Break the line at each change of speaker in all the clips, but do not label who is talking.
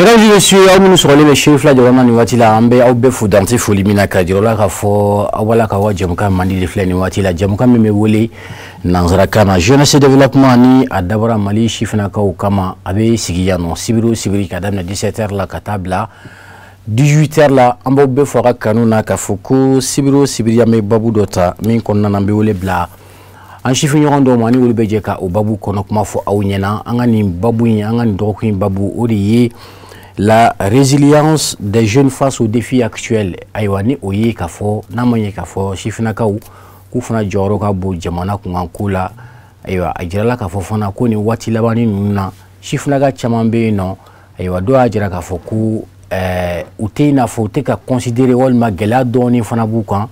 Mesdames et messieurs, aw minnu sɔgɔlen bɛ Cherifla Jabama nin waati la, an bɛ aw bɛɛ fo dante foli min na, ka jira la k'a fɔ aw b'a la ka wa jɛmukan mandi de filɛ nin waati la, jɛmukan min bɛ wele nanzarakan na jeunesse développement, ni a dabɔra Mali sifinnakaw kama. A bɛ sigi yan nɔ sibiri o sibiri ka daminɛ 17h la ka taa bila 18h la. An b'aw bɛɛ fo a ka kanu na, k'a fɔ ko sibiri o sibiri an bɛ babu dɔ ta min kɔnɔna na, an bɛ wele bila an sifin ɲɔgɔn dɔw ma, ni olu bɛ jɛ ka o babu kɔnɔ kuma fɔ aw ɲɛna. An ka nin babu in, an ka nin dɔgɔkun in babu, o de ye la résilience des jeunes face aux défis actuels. Ayiwa, ni o ye k'a fɔ n'a ma ɲɛ k'a fɔ sifinnakaw k'u fana jɔyɔrɔ ka bon jamana kunkanko la. Ayiwa, a jirala k'a fɔ fana ko nin waati labanni ninnu na, sifinnaka caman bɛ yen nɔ. Ayiwa, dɔw y'a jira k'a fɔ ko u tɛ i n'a fɔ u tɛ ka considérer, walima gɛlɛya dɔɔni fana b'u kan.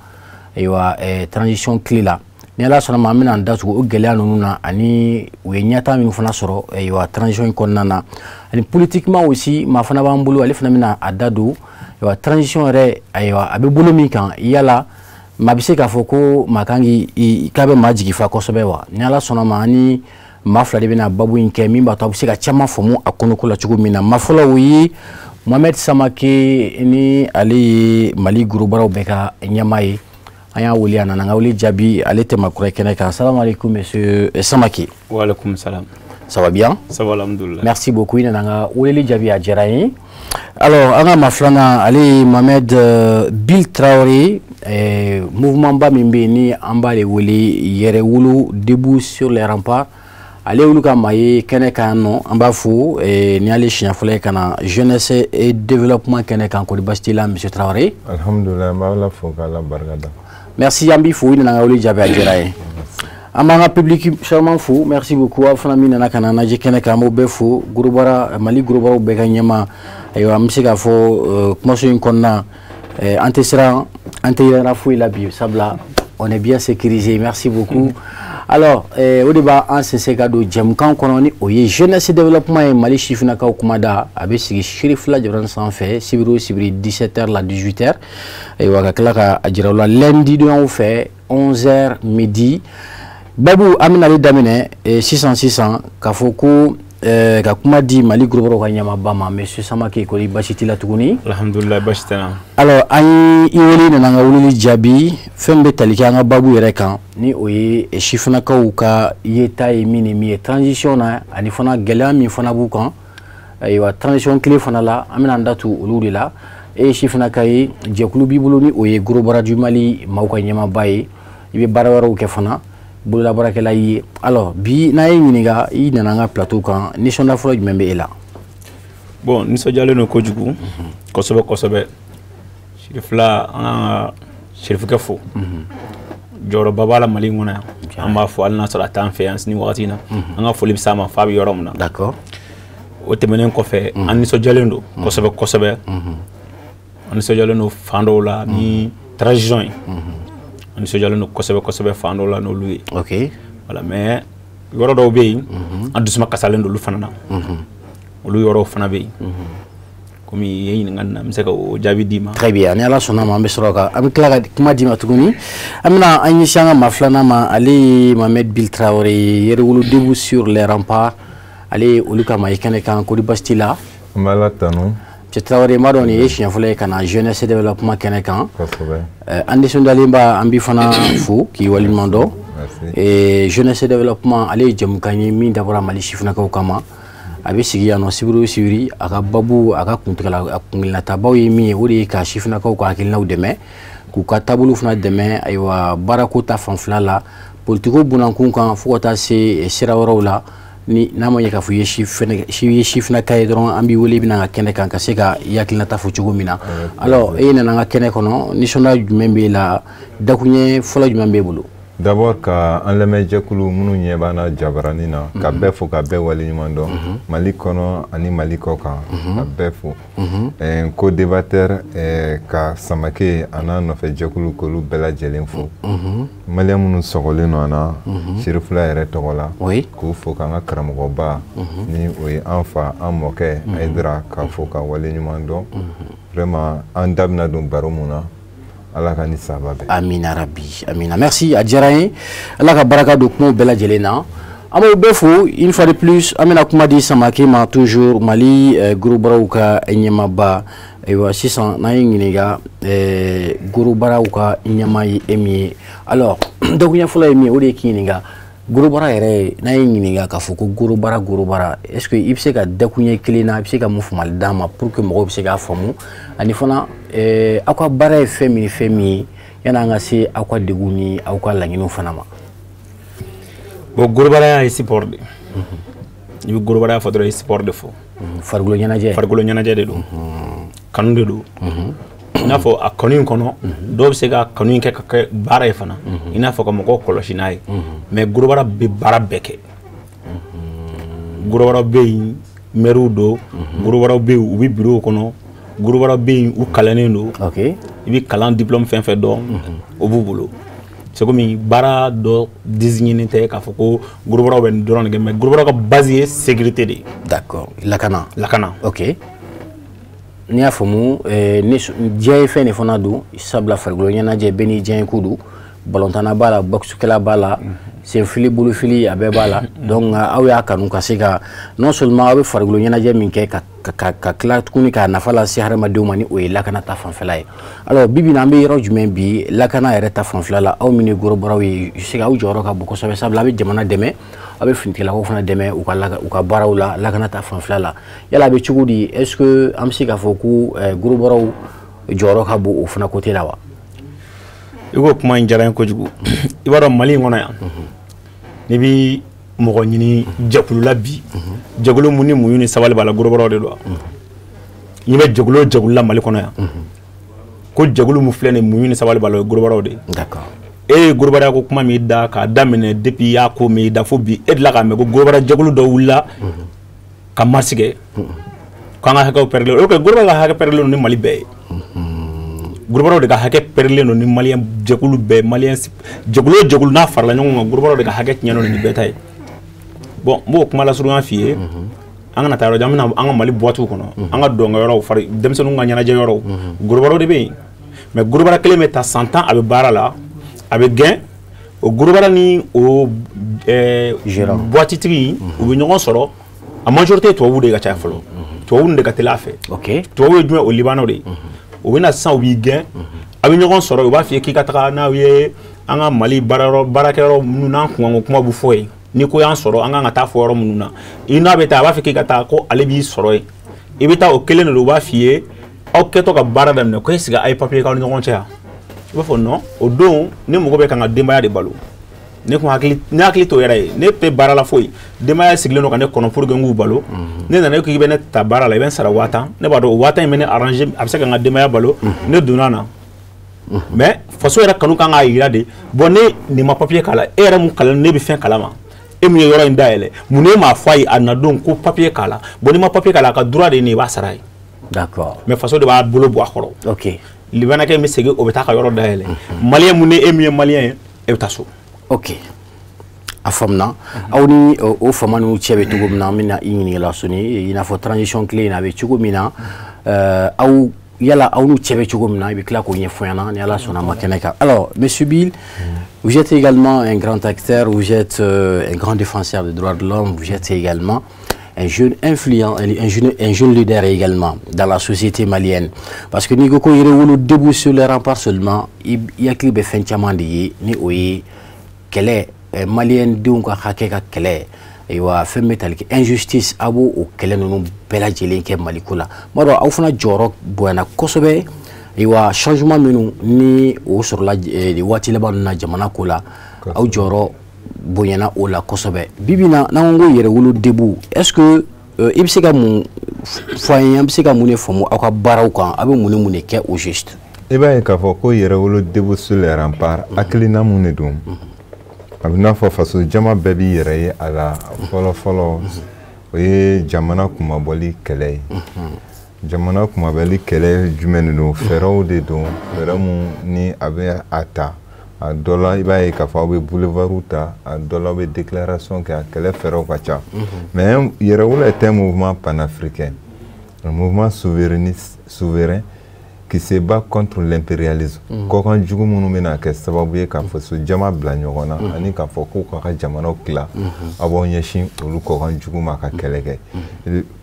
Ayiwa, transition tile la, ni Ala sɔnna ma, an bɛna an datugu o gɛlɛya ninnu na, ani u ye ɲɛtaa minnu fana sɔrɔ, ayiwa, transition in kɔnɔna na, ani politiquement aussi. Maa fana b'an bolo, ale fana bɛna a da don, ayiwa, transition yɛrɛ, ayiwa, a bɛ bolo min kan. Yala maa bɛ se k'a fɔ ko maa kan k'i k'a bɛ maa jigi fa kosɛbɛ wa? Ni Ala sɔnna ma, ani maa fila de bɛna babu in kɛ, min b'a to a bɛ se ka caman faamu a kɔnɔko la cogo min na. Maa fɔlɔ, o ye Mohamed Samake, ni ale ye Mali gorobaraw bɛɛ ka ɲɛmaa ye. An y'a wele, a nana an ka wele jaabi. Ale tɛ maa kura ye kɛnɛ kan. Salam alaikum, monsieur Samake.
Wa alaikum salam.
Ça va bien?
Ça va, alhamdoulilah.
Merci beaucoup, i nana an ka weleli jaabi, a diyara n ye. Alors, an ka maa filanan, ale ye Mohamed Bil Traoré, mouvement ba min bɛ yen ni an b'ale wele Yɛrɛwolo debout sur les remparts, ale olu ka maa ye kɛnɛ kan nɔ. An b'a fo ni y'ale siɲɛ fɔlɔ ye ka na jeunesse et développement kɛnɛ kan. Kɔni baasi t'i la, monsieur Traoré?
Alhamdoulilah, n b'Ala fo k'Ala barika da.
Merci, an b'i fo, i nana an ka wele jaabi, a diyara n ye. An b'an ka public charmant fo, merci beaucoup. Aw fana min nana ka na lajɛ kɛnɛ kan, an b'o bɛɛ fo. Gorobara, Mali gorobaraw bɛɛ ka ɲɛma. Ayiwa, an bɛ se k'a fɔ kumaso in kɔnɔna, an tɛ siran, an tɛ yɛrɛ foyi la bi, sabula on est bien sécurisé. Merci beaucoup. Alors, o de b'an sinsin ka don jɛmukan kɔnɔ, ni o ye jeunesse développement ye, Mali sifinnakaw kumada. A bɛ sigi Cherifla Jabaranin sanfɛ sibiri o sibiri 17h la 18h. Ayiwa, ka tila ka a jira u la lundi donyaw fɛ 11h midi. Babu an bɛna ale daminɛ sisan sisan, k'a fɔ ko ka kuma di Mali gorobaraw ka ɲɛmaaba ma, monsieur Samake. Kɔni baasi t'i la tuguni?
Alhamdoulilah, baasi tɛ n na.
Alors, an ye i wele, nana an ka weleli jaabi. Fɛn bɛ tali kɛ an ka babu yɛrɛ kan, ni o ye sifinnakaw ka yeta ye min ni min ye transition na, ani fana gɛlɛya min fana b'u kan, ayiwa, transition tile fana la. An bɛna an datu olu de la. E ye sifinnaka ye, jɛkulu b'i bolo, ni o ye Gorobara du Mali maaw ka ɲɛmaaba ye. I bɛ baara wɛrɛw kɛ fana, bololabaarakɛla ye. Alors, bi n'a ye ɲininka, i nana an ka plateau kan, nisɔndiya fɔlɔ jumɛn bɛ e la?
Bon, nisɔndiyalen don kojugu, kosɛbɛ kosɛbɛ. Cherifla, an kan ka Cherifukɛ fo, jɔyɔrɔba b'a la Mali in kɔnɔ yan. An b'a fɔ, hali n'a sɔrɔ a t'an fɛ yan sini wagati in na, an ka foli bɛ s'a ma f'a bɛ yɔrɔ min na. O tɛmɛnen kɔfɛ, an nisɔndiyalen don kosɛbɛ kosɛbɛ. An nisɔndiyalen don fan dɔw la ni transition ye, an nisɔndiyalen don kosɛbɛ kosɛbɛ fan dɔw la n'olu ye. Voilà, mais yɔrɔ dɔw bɛ yen, an dusuma kasalen don olu fana na. Olu yɔrɔw fana bɛ yen. Komi i ye ɲininkali na, n bɛ se ka o jaabi d'i ma.
Très bien, ni Ala sɔnna ma, an bɛ sɔrɔ ka an bɛ tila ka kuma d'i ma tuguni. An bɛna an ɲɛsin an ka maa filanan ma, ale ye Mohamed Bil Traoré ye, Yɛrɛwolo debout sur les remparts, ale ye olu ka maa ye kɛnɛ kan. Kɔni baasi t'i la?
An bɛ Ala tanu.
Monsieur Traoré, n b'a dɔn nin ye siɲɛ fɔlɔ ye ka na jeunesse développement kɛnɛ kan.
Kosɛbɛ.
An nisɔndiyalen ba, an b'i fana fo k'i waleɲuman dɔn.
Merci.
Jeunesse développement, ale ye jɛmukan ye min dabɔra Mali sifinnakaw kama. A bɛ sigi yan nɔ sibiri o sibiri. A ka babu, a ka kuntigɛla, a kuntilenatabaw ye min ye, o de ye ka sifinnakaw ka hakilinaw dɛmɛ, k'u ka taabolo fana dɛmɛ. Ayiwa, baarako ta fanfɛla la, politiko bunakun kan, fo ka taa se sira wɛrɛw la. Ni n'a ma ɲɛ k'a fɔ i ye si fɛnɛ, si ye sifinnaka ye dɔrɔn, an b'i wele, i bɛna an ka kɛnɛ kan ka se ka i hakilinata fɔ cogo min na. Alors, e nana an ka kɛnɛ kɔnɔ, nisɔndiya jumɛn b'e la? Dakuɲɛ fɔlɔ jumɛn b'e bolo?
D'abord, ka an lamɛnjɛkulu minnu ɲɛ b'an na jabaranin na, ka bɛɛ fo, ka bɛɛ waleɲuman dɔn, Mali kɔnɔ ani Mali kɔ kan, ka bɛɛ fo. Co-débatteur ka Samake a n'a nɔfɛ jɛkulu, k'olu bɛɛ lajɛlen fo. Maliyɛn minnu sɔgɔlen don an na Cherifla yɛrɛ tɔgɔ la, k'u fo, k'an ka karamɔgɔba, ni o ye an fa, an mɔkɛ Hayidara, k'a fo ka waleɲuman dɔn. Vraiment, an da bɛna don baro mun na, Ala ka ni saba bɛn.
Amina rabi, amina. Merci, a diyara n ye. Ala ka baraka don kumaw bɛɛ lajɛlen na. An b'aw bɛɛ fo une fois de plus. An bɛna kuma di Samake ma toujours, Mali gorobaraw ka ɲɛmaaba. Ayiwa, sisan n'an ye ɲininka, gorobaraw ka ɲɛma ye e min ye, alors dakuruɲɛ fɔlɔ ye min ye, o de ye k'i ɲininka gorobara yɛrɛ. N'an ye ɲininka k'a fɔ ko gorobara, gorobara, est ce que i bɛ se ka dakuruɲɛ kelen na, i bɛ se ka mun faamuyali d'an ma pour que mɔgɔw bɛ se k'a faamu, ani fana aw ka baara ye fɛn min ni fɛn min ye, yan'an ka se aw ka degun ni aw ka laɲiniw fana ma?
Bon, gorobaraya ye sport de. I bɛ gorobaraya fɔ dɔrɔn, i ye sport de fɔ.
Farikolo ɲɛnajɛ.
Farikolo ɲɛnajɛ de don, kanu de don. I n'a fɔ a kanu in kɔnɔ, dɔw bɛ se ka kanu in kɛ ka kɛ baara ye fana, i n'a fɔ ka mɔgɔw kɔlɔsi n'a ye. Mais gorobara bɛ baara bɛɛ kɛ. Gorobara bɛ yen, mɛriw don. Gorobaraw bɛ yen, u bɛ bureau kɔnɔ. Gorobara bɛ yen, u kalannen don. I bɛ kalan diplôme fɛn fɛn dɔn, o b'u bolo. C'est comme baara dɔ désigné tɛ k'a fɔ ko gorobaraw bɛ nin dɔrɔn de kɛ, mais gorobaraw ka base ye sécurité de ye.
D'accord, lakana.
Lakana.
Ok, n'i y'a faamu, ni diɲɛ ye fɛn de fana don, sabula farikolo ɲɛnajɛ bɛɛ n'i diɲɛ ko don. Balontanna b'a la, boxekɛla b'a la, senfili, bolofili, a bɛɛ b'a la. Donc aw y'a kanu ka se ka, non seulement aw bɛ farikolo ɲɛnajɛ min kɛ, ka tila tuguni k'a nafa lase hadamadenw ma, ni o ye lakana ta fanfɛla ye. Alors bi bi in na, an bɛ yɔrɔ jumɛn bi lakana yɛrɛ ta fanfɛla la? Aw minnu ye gorobaraw ye, je sais que aw jɔyɔrɔ ka bon kosɛbɛ, sabula a bɛ jamana dɛmɛ, aw bɛ finitigilakaw fana dɛmɛ u ka baaraw la lakana ta fanfɛla la. Yala a bɛ cogo di? Est ce que an bɛ se k'a fɔ ko gorobaraw jɔyɔrɔ ka bon o fana côté la wa?
I ko kuma in diyara n ye kojugu. I b'a dɔn, Mali in kɔnɔ yan, n'i bi mɔgɔ ɲini jɛkulu la bi, jɛkulu mun ni muɲu ni sabali b'a la, gorobaraw de don. N'i bɛ jɛkulu o jɛkulu la Mali kɔnɔ yan, ko jɛkulu mun filɛ nin ye, muɲu ni sabali b'a la, o ye gorobaraw de ye. E ye gorobara ko kuma min da k'a daminɛ, depuis i y'a ko min da fo bi, e delila k'a mɛn ko gorobara jɛkulu dɔ wulila ka marche kɛ k'an ka hakɛw pɛrɛlen? O kɛ gorobara ka hakɛ pɛrɛlen don ni Mali bɛɛ ye. Gorobaraw de ka hakɛ pɛrɛlen don ni maliyɛn jɛkulu bɛɛ. Maliyɛn jɛkulu o jɛkulu n'a farala ɲɔgɔn kan, gorobaraw de ka hakɛ tiɲɛnen don ni bɛɛ ta ye. Bon, n b'o kuma lasurunya f'i ye. An kana taa yɔrɔ jan, an bɛna an ka Mali boîte kɔnɔ, an ka dɔnkɛ yɔrɔw, fari denmisɛnninw ka ɲɛnajɛ yɔrɔw, gorobaraw de bɛ yen. Mais gorobara kelen bɛ ta san 10, a bɛ baara la, a bɛ gɛn. O gorobara ni o
gérant,
boîte tigi, u bɛ ɲɔgɔn sɔrɔ. A majorité ye tubabuw de ye ka caya fɔlɔ. Tubabuw de ka teli a fɛ. Tubabuw ye jumɛn? O libanɛw de ye. U bɛ na sisan, u b'i gɛn, a bɛ ɲɔgɔn sɔrɔ, u b'a f'i ye k'i ka taga n'aw ye an ka Mali baarayɔrɔ, baarakɛyɔrɔ minnu n'an kunkanko kuma bɛ fɔ yen, ni ko y'an sɔrɔ, an kan ka taa fɔ yɔrɔ minnu na. I n'a bɛ taa, a b'a fɔ k'i ka taa, ko ale b'i sɔrɔ yen. I bɛ taa, o kelen de don. U b'a f'i ye aw kɛtɔ ka baara daminɛ ko est ce que a ye papier k'aw ni ɲɔgɔn cɛ yan? I b'a fɔ non. O don ne mago bɛ ka n ka denbaya de balo. Ne kun hakili, ne hakili t'o yɛrɛ ye, ne tɛ baara la foyi, denbaya sigilen don ka ne kɔnɔ pour que n k'u balo. Ne nana, e ko k'i bɛ ne ta baara la, i bɛ n sara 10 000. Ne b'a dɔn o 10 000 in bɛ ne arranger, a bɛ se ka n ka denbaya balo. Ne donna na, mais faso yɛrɛ kanu kan k'a yira de. Bon, ne nin ma papier k'a la, e yɛrɛ mun kalan, ne bɛ fɛn kalama, e mun ye yɔrɔ in dayɛlɛ, mun ne m'a fɔ a ye a na don ko papier k'a la? Bon, n'i ma papier k'a la, a ka droit de ye nin ye, i b'a sara ye. Mais faso de b'a bolo bɔ a kɔrɔ. Libanakɛ bɛ segin, o bɛ taa ka yɔrɔ dayɛlɛ. Maliyɛn mun ni e min ye maliyɛn ye, e bɛ taa so.
Ok, a faamuna. Aw ni o fama n'u cɛ bɛ cogo min na, an bɛna i ɲininka la sɔnni, i n'a fɔ transition tile in na, a bɛ cogo min na, aw yala aw n'u cɛ bɛ cogo min na, i bɛ tila k'o ɲɛfɔ ɲɛna ni Ala sɔnna a ma kɛnɛ kan. Alors, monsieur Bill, vous êtes également un grand acteur, vous êtes un grand défenseur des droits de l'homme, vous êtes également un jeune influent, un jeune leader également dans la société malienne. Parce que n'i ko ko Yɛrɛwolo debout sur les remparts seulement, i hakili bɛ fɛn caman de ye, ni o ye kɛlɛ, maliyɛn denw ka hakɛ ka kɛlɛ, ayiwa, fɛn bɛ tali kɛ injustice, a b'o o kɛlɛ ninnu bɛɛ lajɛlen kɛ Maliko la. N b'a dɔn aw fana jɔyɔrɔ bonyana kosɛbɛ. Ayiwa, changement minnu ni o sɔrɔla waati laban ninnu na jamana ko la, aw jɔyɔrɔ bonyana o la kosɛbɛ. Bi bi in na, n'an ko ko Yɛrɛwolo debout, est ce que i bɛ se ka mun fɔ an ye? An bɛ se ka mun de faamu aw ka baaraw kan? Aw bɛ mun ni mun de kɛ au juste?
I b'a ye k'a fɔ ko Yɛrɛwolo debout sur les remparts, hakilina mun de don, a bɛ n'a fɔ faso jama bɛɛ b'i yɛrɛ ye a la. Fɔlɔ fɔlɔ, o ye jamana kunmabɔli kɛlɛ ye. Jamana kunmabɔli kɛlɛ jumɛn de don? Fɛɛrɛw de don, fɛɛrɛ mun ni a bɛ a ta a dɔ la, i b'a ye k'a fɔ aw bɛ boulevard ta, a dɔ la aw bɛ déclaration kɛ, a kɛlɛ fɛɛrɛw ka ca. Mais Yɛrɛwolo est un mouvement panafricain, un mouvement souverainiste, souverain. qui se bat contre l'impérialisme. Kɔkan jugu minnu bɛna kɛ sababu ye ka faso jama bila ɲɔgɔn na ani k'a fɔ k'u ka jamanaw tila, a b'aw ɲɛsin olu kɔkan jugu ma ka kɛlɛ kɛ.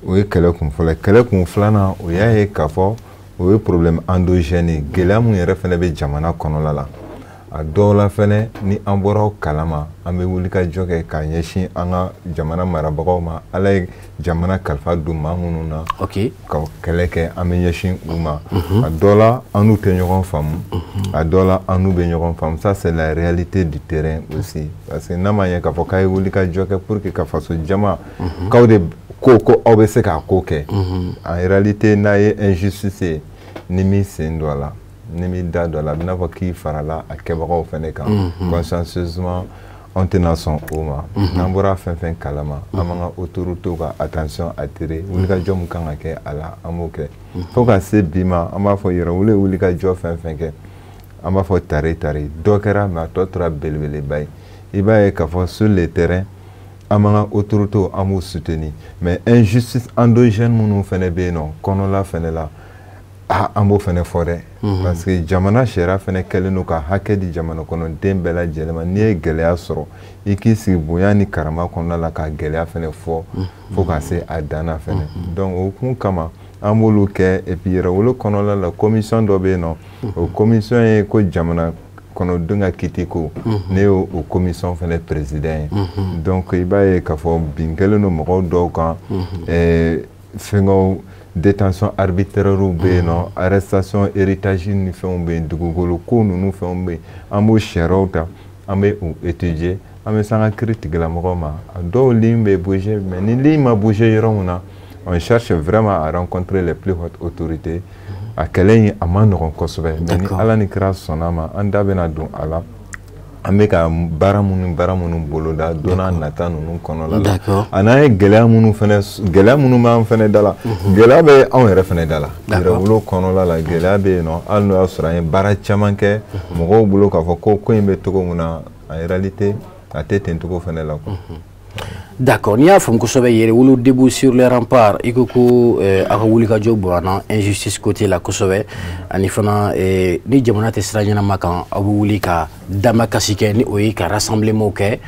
O ye kɛlɛ kun fɔlɔ ye. Kɛlɛ kun filanan, o y'a ye k'a fɔ o ye problème endogène ye, gɛlɛya mun yɛrɛ fɛnɛ bɛ jamana kɔnɔla la. A dɔw la fɛnɛ, ni an bɔra o kalama, an bɛ wulikajɔ kɛ k'a ɲɛsin an ka jamana marabagaw ma. Ala ye jamana kalifa don maa minnu na ka kɛlɛ kɛ, an bɛ ɲɛsin u ma. A dɔw la, an n'u tɛ ɲɔgɔn faamu, a dɔw la, an n'u bɛ ɲɔgɔn faamu. Ça, c'est la réalité du terrain aussi, parce que n'a ma ɲɛ k'a fɔ k'a ye wulikajɔ kɛ pour que ka faso jama k'aw de ko aw bɛ se k'a ko kɛ, en réalité, n'a ye injustice ye, ni min sen don a la, ni m'i da don a la, a bɛ n'a fɔ k'i farala a kɛbagaw fɛnɛ kan. Consciencieusement, anw tɛna sɔn o ma. N'an bɔra fɛn fɛn kalama, an b'an ka autorités ka attention attirer. Wulikajɔ min kan ka kɛ a la, an b'o kɛ fo ka se bi ma. An b'a fɔ Yɛrɛwolo ye wulikajɔ fɛn fɛn kɛ, an b'a fɔ tare tare dɔ kɛra, mais a tɔ tora belebeleba ye. I b'a ye k'a fɔ sur le terrain, an b'an ka autorités, an b'u soutenir, mais injustice endogène minnu fɛnɛ bɛ yen nɔ kɔnɔla fɛnɛ la, ah, an b'o fɛnɛ fɔ dɛ, parce que jamana sariya fɛnɛ kɛlen don ka hakɛ di jamana kɔnɔden bɛɛ lajɛlen ma. N'i ye gɛlɛya sɔrɔ, i k'i sigi bonya ni karama kɔnɔna la ka gɛlɛya fɛnɛ fɔ fo ka se a dan na fɛnɛ. Donc o kun kama, an b'olu kɛ. Et puis Yɛrɛwolo kɔnɔna la, commission dɔ bɛ yen nɔ, o commission ye ko jamana kɔnɔdenw ka kiti ko. Ne y'o o commission fɛnɛ président ye. Donc i b'a ye k'a fɔ bin kɛlen don mɔgɔw dɔw kan, fɛngɛw, détention arbitraire bɛ yen nɔ, arrestation, héritage ni fɛnw bɛ yen, dugukolo ko ninnu fɛnw bɛ yen. An b'o sariyaw ta, an bɛ o étudier, an bɛ se an ka kiiri tigilamɔgɔw ma. A dɔw ligne bɛ bouger, mais ni ligne ma bouger yɔrɔ min na, on cherche vraiment à rencontrer les plus hautes autorités. A kɛlɛ in, a ma nɔgɔn kosɛbɛ, mais ni Ala ni kira sɔnna ma, an da bɛna don a la. An bɛ ka baara minnu boloda don n'a nata ninnu kɔnɔna la, a n'an ye gɛlɛya minnu fɛnɛ, gɛlɛya minnu b'an fɛnɛ da la, gɛlɛya bɛ anw yɛrɛ fɛnɛ da la. Yɛrɛwolo kɔnɔla la, gɛlɛya bɛ yen nɔ. Hali n'o y'a sɔrɔ an ye baara caman kɛ, mɔgɔw bolo k'a fɔ ko ko in bɛ cogo min na, en réalité, a tɛ ten cogo fɛnɛ la quoi.
D'accord, n'i y'a faamu kosɛbɛ, Yɛrɛwolo debout sur les remparts, i ko ko aw ka wulikajɔ bonyana injustice côté la kosɛbɛ, ani fana ni jamana tɛ sira ɲɛnama kan, aw bɛ wuli ka damakasi kɛ, ni o ye ka rassemblement kɛ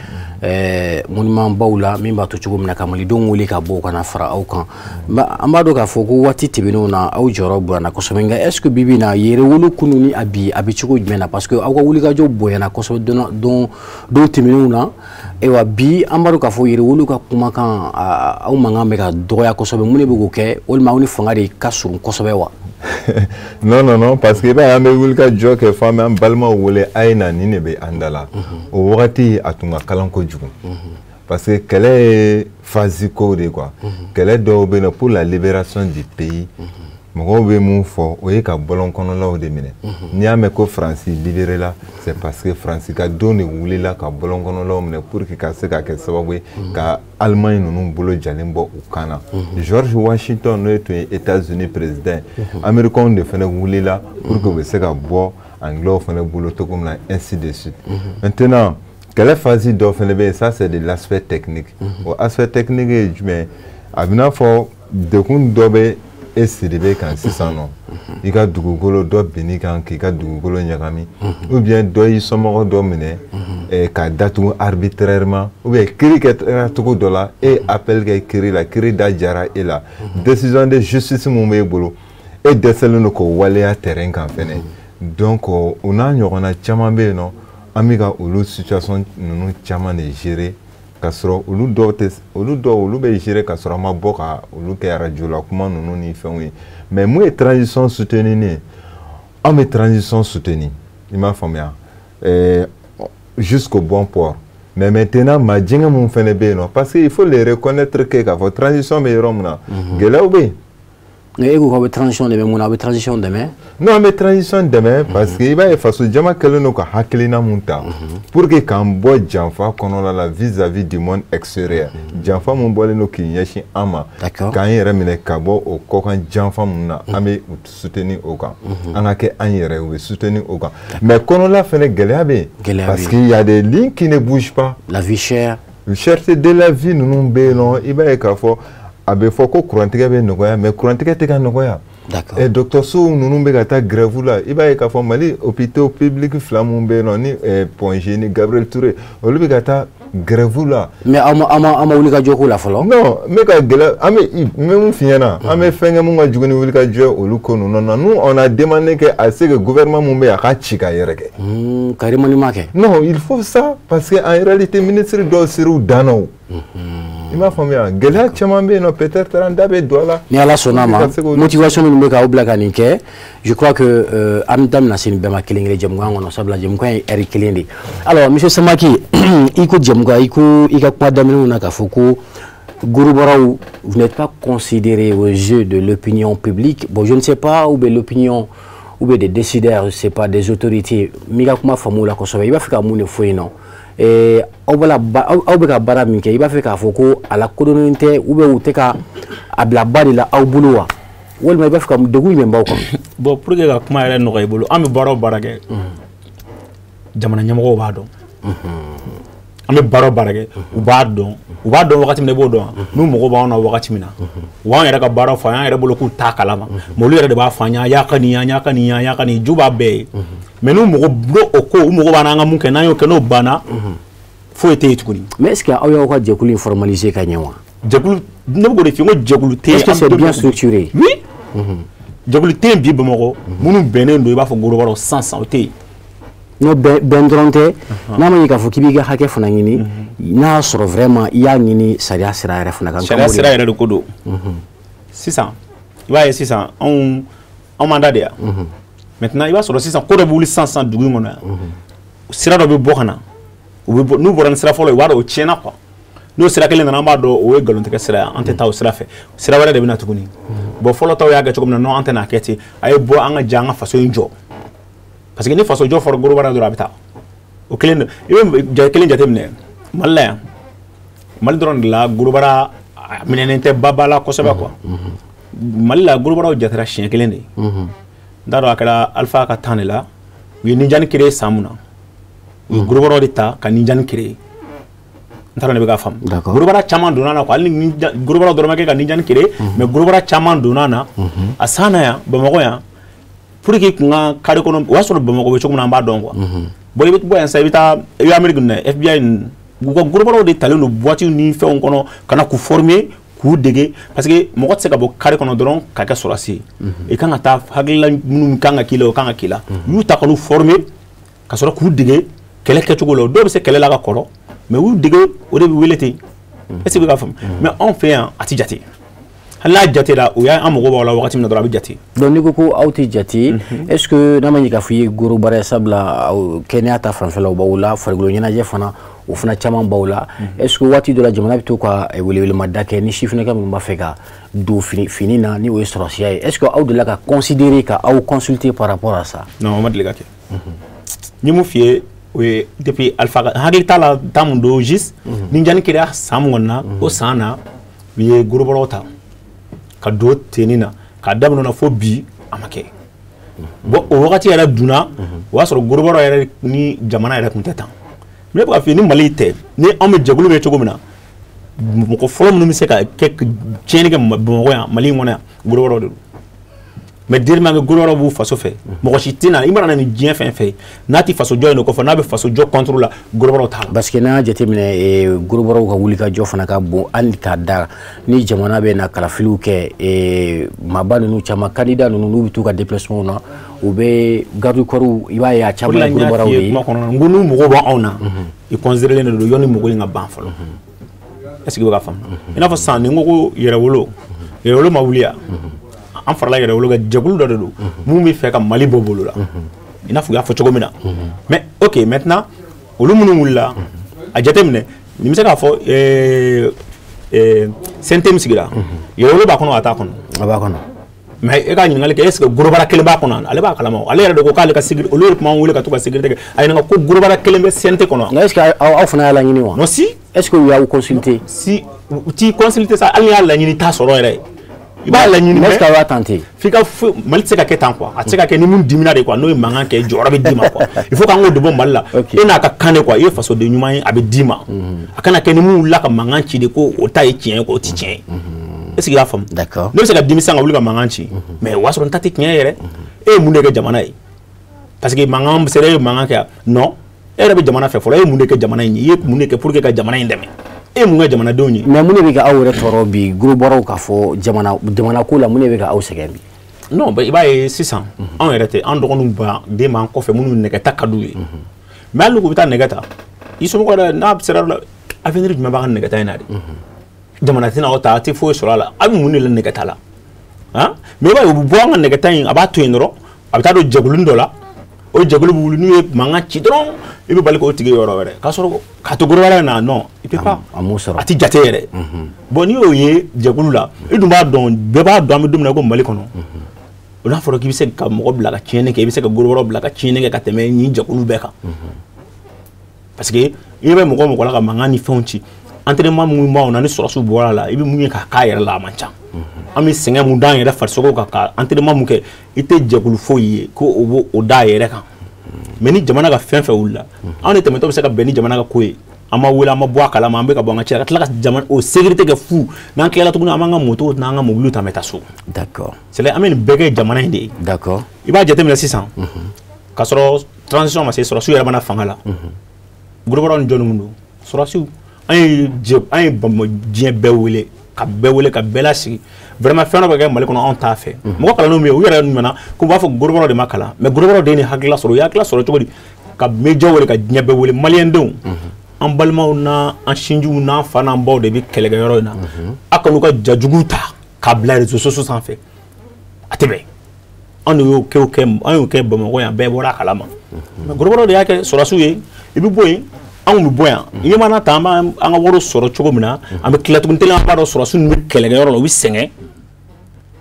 monument baw la, min b'a to cogo min na ka malidenw wuli ka bɔ ka na fara aw kan. An b'a dɔn k'a fɔ ko waati tɛmɛnenw na, aw jɔyɔrɔ bonyana kosɛbɛ, nka est ce que bi bi in na, Yɛrɛwolo kunu ni a bi, a bɛ cogo jumɛn na? Parce que aw ka wulikajɔ bonyana kosɛbɛ don don tɛmɛnenw na. Ayiwa, bi an b'a dɔn k'a fɔ Yɛrɛwolo ka kumakan, aw mankan bɛ ka dɔgɔya kosɛbɛ. Mun de bɛ k'o kɛ? Walima aw ni fanga de ka surun kosɛbɛ wa?
Non, non, non, parce que i b'a ye, an bɛ wuli ka jɔ kɛ fo an bɛ an balimaw wele: a ye na, nin de bɛ an da la. O wagati, a tun ka kalan kojugu, parce que kɛlɛ ye phase kow de ye quoi. Kɛlɛ dɔw bɛ yen nɔ, pour la libération du pays, mɔgɔw bɛ mun fɔ, o ye ka bɔlɔn kɔnɔlaw de minɛ. N'i y'a mɛn ko Faransi libéré la, c'est parce que Faransi ka don de wulila ka bɔlɔn kɔnɔlaw minɛ pour que ka se ka kɛ sababu ye ka Allemagne ninnu bolo jalen bɔ u kan na. George Washington, n'o tun ye États-Unis président, Américains de fana wulila pour que u bɛ se ka bɔ Anglais fana bolo cogo min na, ainsi de suite. Maintenant, kɛlɛ phase dɔ fana bɛ yen, ça, c'est de l'aspect technique. O aspect technique ye jumɛn ye? A bɛ n'a fɔ degun dɔ bɛ e Sidibe kan sisan nɔ, i ka dugukolo dɔ binn'i kan k'i ka dugukolo ɲagami, ou bien dɔ y'i somɔgɔ dɔ minɛ k'a datugu arbitrairement, ou bien kiiri kɛra cogo dɔ la, e ye appel kɛ kiiri la, kiiri da jara e la, décision de justice mun b'e bolo, e dɛsɛlen don k'o waleya terrain kan fɛnɛ. Donc o n'a ɲɔgɔnna caman bɛ yen nɔ, an bɛ ka olu situation ninnu caman de gérer, ka sɔrɔ olu dɔw tɛ, olu dɔw, olu bɛ gérer ka sɔrɔ an ma bɔ ka olu kɛ arajo la kuma ninnu ni fɛnw ye. Mais mun ye transition soutenir ye? An bɛ transition soutenir, i m'a faamuya, jusqu'au bon port. Mais maintenant, maa jɛngɛ mun fɛnɛ bɛ yen nɔ, parce que il faut le reconnaître que k'a fɔ transition bɛ yɔrɔ min na, gɛlɛyaw bɛ yen.
E ko k'aw bɛ transition dɛmɛ mun na? Aw bɛ transition dɛmɛ?
Non, an bɛ transition dɛmɛ parce que i b'a ye, faso jama kɛlen don ka hakilina mun ta pour que k'an bɔ janfa kɔnɔna la vis-à-vis du monde extérieur, janfa mun bɔlen don k'i ɲɛsin an ma, k'an yɛrɛ minɛ ka bɔ o kɔkan janfa mun na, an bɛ soutenir o kan. An ka kɛ an yɛrɛ ye, u bɛ soutenir o kan. Mais kɔnɔla fɛnɛ, gɛlɛya bɛ yen, parce qu'il y a des lignes qui ne bougent pas.
La vie chère.
Cherté de la vie ninnu bɛ yen nɔ. I b'a ye k'a fɔ a bɛ fɔ ko kurantigɛ bɛ nɔgɔya, mais kurantigɛ tɛ ka nɔgɔya. Dɔgɔtɔrɔsow ninnu bɛ ka taa grève la. I b'a ye k'a fɔ Mali hôpitaux publics fila mun bɛ yen nɔ, ni Point G ni Gabriel Touré, olu bɛ ka taa grève la.
Mais aw ma wuli ka jɔ ko la fɔlɔ?
Non, n bɛ ka gɛlɛya, an bɛ n bɛ mun f'i ɲɛna, an bɛ fɛn kɛ mun ka jugu ni wuli ka jɔ olu ko ninnu na. Nous, on a demandé que à ce que gouvernement mun bɛ yen, a ka ci ka yɛrɛ kɛ.
Ka remaniement kɛ.
Non, il faut ça parce que en réalité ministre dɔw ser'u dan na o. I m'a faamuya, gɛlɛya caman bɛ yen nɔ, peut-être an da bɛ don a la.
Ni Ala sɔnna ma, motivation minnu bɛ k'aw bila ka nin kɛ, je crois que an da bɛna se nin bɛɛ ma kelen kelen jɛmukan kɔnɔ, sabula jɛmukan ye heure kelen de. Alors monsieur Samake, i ko jɛmukan, i ko i ka kuma daminɛw na k'a fɔ ko Gorobaraw, vous n'êtes pas considéré aux yeux de l'opinion publique. Bon, je ne sais pas, ou bien l'opinion, ou bien des décideurs, je ne sais pas, des autorités. M'i ka kuma faamu la kosɛbɛ, i b'a fɛ ka mun de fɔ yen nɔ? Aw bɛ ka baara min kɛ, i b'a fɛ k'a fɔ ko a lakodɔnnen tɛ, ou bien u tɛ ka a bila ba de la aw bolo wa? Walima i b'a fɛ ka degun jumɛn b'aw kan?
Bon, pour que ka kuma yɛrɛ nɔgɔya i bolo, an bɛ baara o baara kɛ, jamana ɲɛmɔgɔw b'a dɔn. An bɛ baara o baara kɛ, u b'a dɔn. U b'a dɔn wagati min na, i b'o dɔn. N'u mago b'anw na wagati min na, u b'an yɛrɛ ka baara fɔ an yɛrɛ bolo k'u t'a kalama. Mais olu yɛrɛ de b'a fɔ an ye, a y'a ka nin, an y'a ka nin, an y'a ka nin, ju b'a bɛɛ ye. Mais n'u mago o ko, u mago b'an na, an ka mun kɛ, n'an y'o kɛ, n'o banna, foyi tɛ yen tuguni.
Mais est-ce que aw y'aw ka jɛkulu in formaliser ka ɲɛ wa?
Jɛkulu, ne bɛ k'o de f'i ye, n ko jɛkulu tɛ yen.
Est-ce que c'est bien structuré?
Oui. Jɛkulu tɛ yen bi Bamakɔ, minnu bɛnnen don i b'a fɔ Gorobaraw san o tɛ yen.
Non, bɛn dɔrɔn tɛ, n'a ma ɲɛ k'a fɔ k'i b'i ka hakɛ fana ɲini, n'a y'a sɔrɔ vraiment i y'a ɲini sariya sira yɛrɛ fana kan.
Sariya sira yɛrɛ de ko don. Sisan i b'a ye sisan anw m'an da de yan. Maintenant i b'a sɔrɔ sisan ko dɔ bɛ wuli sisan dugu in kɔnɔ yan, sira dɔ bɛ bɔ ka na, u bɛ bɔ, n'u bɔra ni sira fɔlɔ ye, u b'a dɔn o tiɲɛna quoi. N'o sira kelen nana, an b'a dɔn o ye nkalontigɛ sira ye, an tɛ taa o sira fɛ, sira wɛrɛ de bɛ na tuguni. Bon, fɔlɔ taw y'a kɛ cogo min na, non, an tɛ n'a kɛ ten, a ye bɔ an ka jɛ an ka faso in jɔ. Parce que ni faso jɔ fɔra Gorobara dɔrɔn a bɛ taa. O kelen don, i bɛ kelen jateminɛ Mali la yan, Mali dɔrɔn de la Gorobara minɛnen tɛ ba la kosɛbɛ quoi. Mali la Gorobaraw jatera siɲɛ kelen de ye. N t'a dɔn a kɛra Alpha ka temps de la, u ye Ninjani créé san mun na, u ye Gorobaraw de ta ka Ninjani créé. N t'a dɔn ne bɛ k'a faamu. Gorobara caman donna na quoi, hali ni Gorobaraw dɔrɔn ma kɛ ka Ninjani créé, mais Gorobara caman donna na a san na yan Bamakɔ yan. Pour que kun ka carré kɔnɔ, o y'a sɔrɔ Bamakɔ bɛ cogo min na, an b'a dɔn quoi. Bon, i bɛ bɔ yan sisan, i bɛ taa i bɛ Amérique ninnu na, FBI ninnu, u ka Gorobaraw de talen don boîte ni fɛnw kɔnɔ ka na k'u former, k'u dege, parce que mɔgɔ tɛ se ka bɔ carré kɔnɔ dɔrɔn ka kɛ sɔrɔdasi ye. I kan ka taa hakilila minnu kan ka k'i la, o kan ka k'i la. U y'u ta ka n'u former ka sɔrɔ k'u dege kɛlɛ kɛcogo la. Dɔw bɛ se kɛlɛ la ka kɔrɔ, mais u y'u dege, o de bɛ wele ten. Est-ce que i bɛ k'a faamu? Mais anw fɛ yan a tɛ jate. Hali n'a jatera, o y'an mago b'aw la wagati min na dɔrɔn a bɛ jate.
Donc n'i ko ko aw tɛ jate, est-ce que n'a ma ɲɛ k'a fɔ i ye Gorobara ye, sabula kɛnɛya ta fanfɛla o b'aw la, farikolo ɲɛnajɛ fana o fana caman b'aw la, est-ce que waati dɔ la jamana bɛ to ka welewelemada kɛ ni sifinnaka minnu b'a fɛ ka don fini na, ni o ye sɔrɔsiya ye, est-ce que aw delila ka considérer ka aw consulter par rapport à ça?
Non, o ma deli ka kɛ. N ye mun f'i ye, o ye depuis Alpha ka hakili t'a la temps mun don juste, Ninjani kɛra san mun kɔnɔ na, o san na u ye Gorobaraw ta ka don tenni na k'a daminɛ na fo bi a ma kɛ. Bon, o wagati yɛrɛ dunna, o y'a sɔrɔ Gorobaraw yɛrɛ ni jamana yɛrɛ tun tɛ tan. Ne bɛ k'a f'i ye, ni Mali tɛ, ni anw bɛ jɛkulu bɛ cogo min na, mɔgɔ fɔlɔ minnu bɛ se ka kɛ tiɲɛni kɛ Bamakɔ yan, Mali in kɔnɔ yan, Gorobaraw de don. Mais tellement que Gorobaraw b'u faso fɛ, mɔgɔ si tɛ na, i mana na ni diɲɛ fɛn fɛn ye, n'a tɛ faso jɔ in de kɔfɛ, n'a bɛ faso jɔ contre la, Gorobaraw t'a la.
Parce que n'an y'a jateminɛ, Gorobaraw ka wulikajɔ fana ka bon, hali k'a da ni jamana bɛ na kalafiliw kɛ, maaba ninnu caman, candidat ninnu, n'u bɛ t'u ka déplacement na, u bɛ garde corps, i b'a ye a caman ye Gorobaraw de ye.
Kuma kɔnɔna na, n ko n'u mago b'anw na, i considéré de don yanni mɔgɔ in ka ban fɔlɔ. Est-ce que i bɛ ka faamu? I n'a fɔ sisan ni n ko ko Yɛrɛwolo, Yɛrɛwolo ma wuli yan. An farala Yɛrɛwolo kan, jɛkulu dɔ de don mun bɛ fɛ ka Mali bɔ bolo la, i n'a fɔ u y'a fɔ cogo min na. Mais ok, maintenant olu minnu wulila, a jateminɛ, nin bɛ se k'a fɔ CNT min sigira, Yɛrɛwolo b'a kɔnɔ, a t'a kɔnɔ?
A b'a kɔnɔ.
Mais e ka ɲininkali kɛ, est ce que Gorobara kelen b'a kɔnɔ? Ale b'a kalama, ale yɛrɛ de ko k'ale ka sécurité, olu yɛrɛ tun b'an wele ka to ka sécurité kɛ, a ɲininka ko Gorobara kelen bɛ CNT kɔnɔ.
Nka est ce que aw fana y'a laɲini wa?
Non, si.
Est ce que u y'aw consulter?
Si, u t'i consulter sa, hali n'i y'a laɲini, i t'a sɔrɔ yɛrɛ. I b'a laɲini,
mais est-ce que aw y'a tenté?
F'i ka Mali tɛ se ka kɛ tan quoi, a tɛ se ka kɛ ni mun dimina de quoi, n'o ye mankan kɛ, jɔyɔrɔ bɛ d'i ma quoi. Il faut k'an k'o de bɔ Mali la. E n'a ka kan de quoi, i ye fasoden ɲuman ye, a bɛ d'i ma. A kana kɛ ni mun wulila ka mankan ci de ko o ta ye tiɲɛ ye quoi, o tɛ tiɲɛ ye. Est-ce que i y'a faamu?
D'accord.
Ne bɛ se ka dimi sisan ka wuli ka mankan ci, mais o y'a sɔrɔ n ta tɛ tiɲɛ yɛrɛ. E ye mun de kɛ jamana ye? Parce que mankan sera, e ye mankan kɛ, non, e yɛrɛ bɛ jamana fɛ fɔlɔ. E ye mun de kɛ jamana in ye? I ye mun de kɛ pour que ka jamana in dɛmɛ? E ye mun kɛ jamanadenw ye?
Mais mun de bɛ ka aw yɛrɛ tɔɔrɔ bi, gros bɔraw k'a fɔ jamana ko la, mun de bɛ ka aw sɛgɛn bi?
Non, i b'a ye sisan, anw yɛrɛ tɛ, an dɔgɔninw ba den b'an kɔfɛ minnu nɛgɛta ka d'u ye, mais hali n'u bɛ taa nɛgɛ ta, i somɔgɔw yɛrɛ n'a sera yɔrɔ la, avenir jumɛn b'a ka nɛgɛta in na de? Jamana tɛna aw ta, a tɛ foyi sɔrɔ a la. A bɛ mun de la nɛgɛta la? Han, mais i b'a ye, u bɛ bɔ an ka nɛgɛta in, a b'a to yen dɔrɔn, a bɛ taa don jɛkuluni dɔ la. O jɛkulu bɛ wuli, n'u ye mankan ci dɔrɔn, i bɛ bali k'o tigi yɔrɔ wɛrɛ k'a sɔrɔ k'a to gros wɛrɛ na. Non, i peut pas.
A m'o sɔrɔ.
A tɛ jate yɛrɛ. Bon, n'i y'o ye jɛkulu la, i dun b'a dɔn, bɛɛ b'a dɔn, an bɛ don min na ko Mali kɔnɔ, o n'a fɔra k'i bɛ se ka mɔgɔ bila ka tiɲɛni kɛ, i bɛ se ka gros wɛrɛw bila ka tiɲɛni kɛ ka tɛmɛ nin jɛkulu bɛɛ kan, parce que i bɛ mɔgɔ o mɔgɔ la ka mankan ni fɛnw ci, entraînement mun b'anw na, ni sɔrɔsiw bɔra a la, i bɛ mun ye k'a k'a yɛrɛ la, a man ca. An bɛ sɛgɛn mun d'an yɛrɛ farisogo kan ka entraînement mun kɛ, i tɛ jɛkulu foyi ye ko o b'o o d'a yɛrɛ kan. Mais ni jamana ka fɛn fɛn wulila, anw de tɛmɛtɔ bɛ se ka bɛn ni jamana ka ko ye, an ma wele, an ma bɔ a kalama, an bɛ ka bɔ an ka ci la, ka tila ka jamana o sécurité kɛ fu. N'an tilala tuguni, an b'an ka moto n'an ka mobiliw ta, an bɛ taa so. C'est an bɛ nin bɛɛ kɛ jamana in de ye. I b'a jateminɛ sisan, k'a sɔrɔ transition ma se, sɔrɔsiw yɛrɛ mana fanga la, gros bras ni jɔnni mun don? Sɔrɔsiw. An ye jɛ, an ye diɲɛ bɛɛ wele, ka bɛɛ wele, ka bɛɛ lasigi. Vraiment, fɛn dɔ bɛ kɛ Mali kɔnɔ, anw t'a fɛ. Mɔgɔ kalannenw bɛ yen, u yɛrɛ nana ko u b'a fɔ gros bras de ma kalan, mais gros bras de ye nin hakilila sɔrɔ. U ye hakilila sɔrɔ cogo di? Ka média wele, ka diɲɛ bɛɛ wele: maliyɛndenw, an balimaw n'an sinjiw n'an fa n'an baw de bɛ kɛlɛkɛyɔrɔ in na, a kan'u ka jajugu ta k'a bila réseaux sociaux sanfɛ, a tɛ bɛn. Anw de y'o kɛ, o kɛ, an y'o kɛ Bamakɔ yan, bɛɛ bɔra a kalama. Mais gros bras de y'a kɛ sɔrɔsiw ye. I bɛ bɔ yen, anw bɛ bɔ yan, i ɲɛ mana ta, an b'an ka wariw sɔrɔ cogo min na, an bɛ tila tuguni, teliya, an b'a dɔn sɔrɔsiw ninnu bɛ kɛlɛkɛyɔrɔ la, u bɛ sɛgɛn,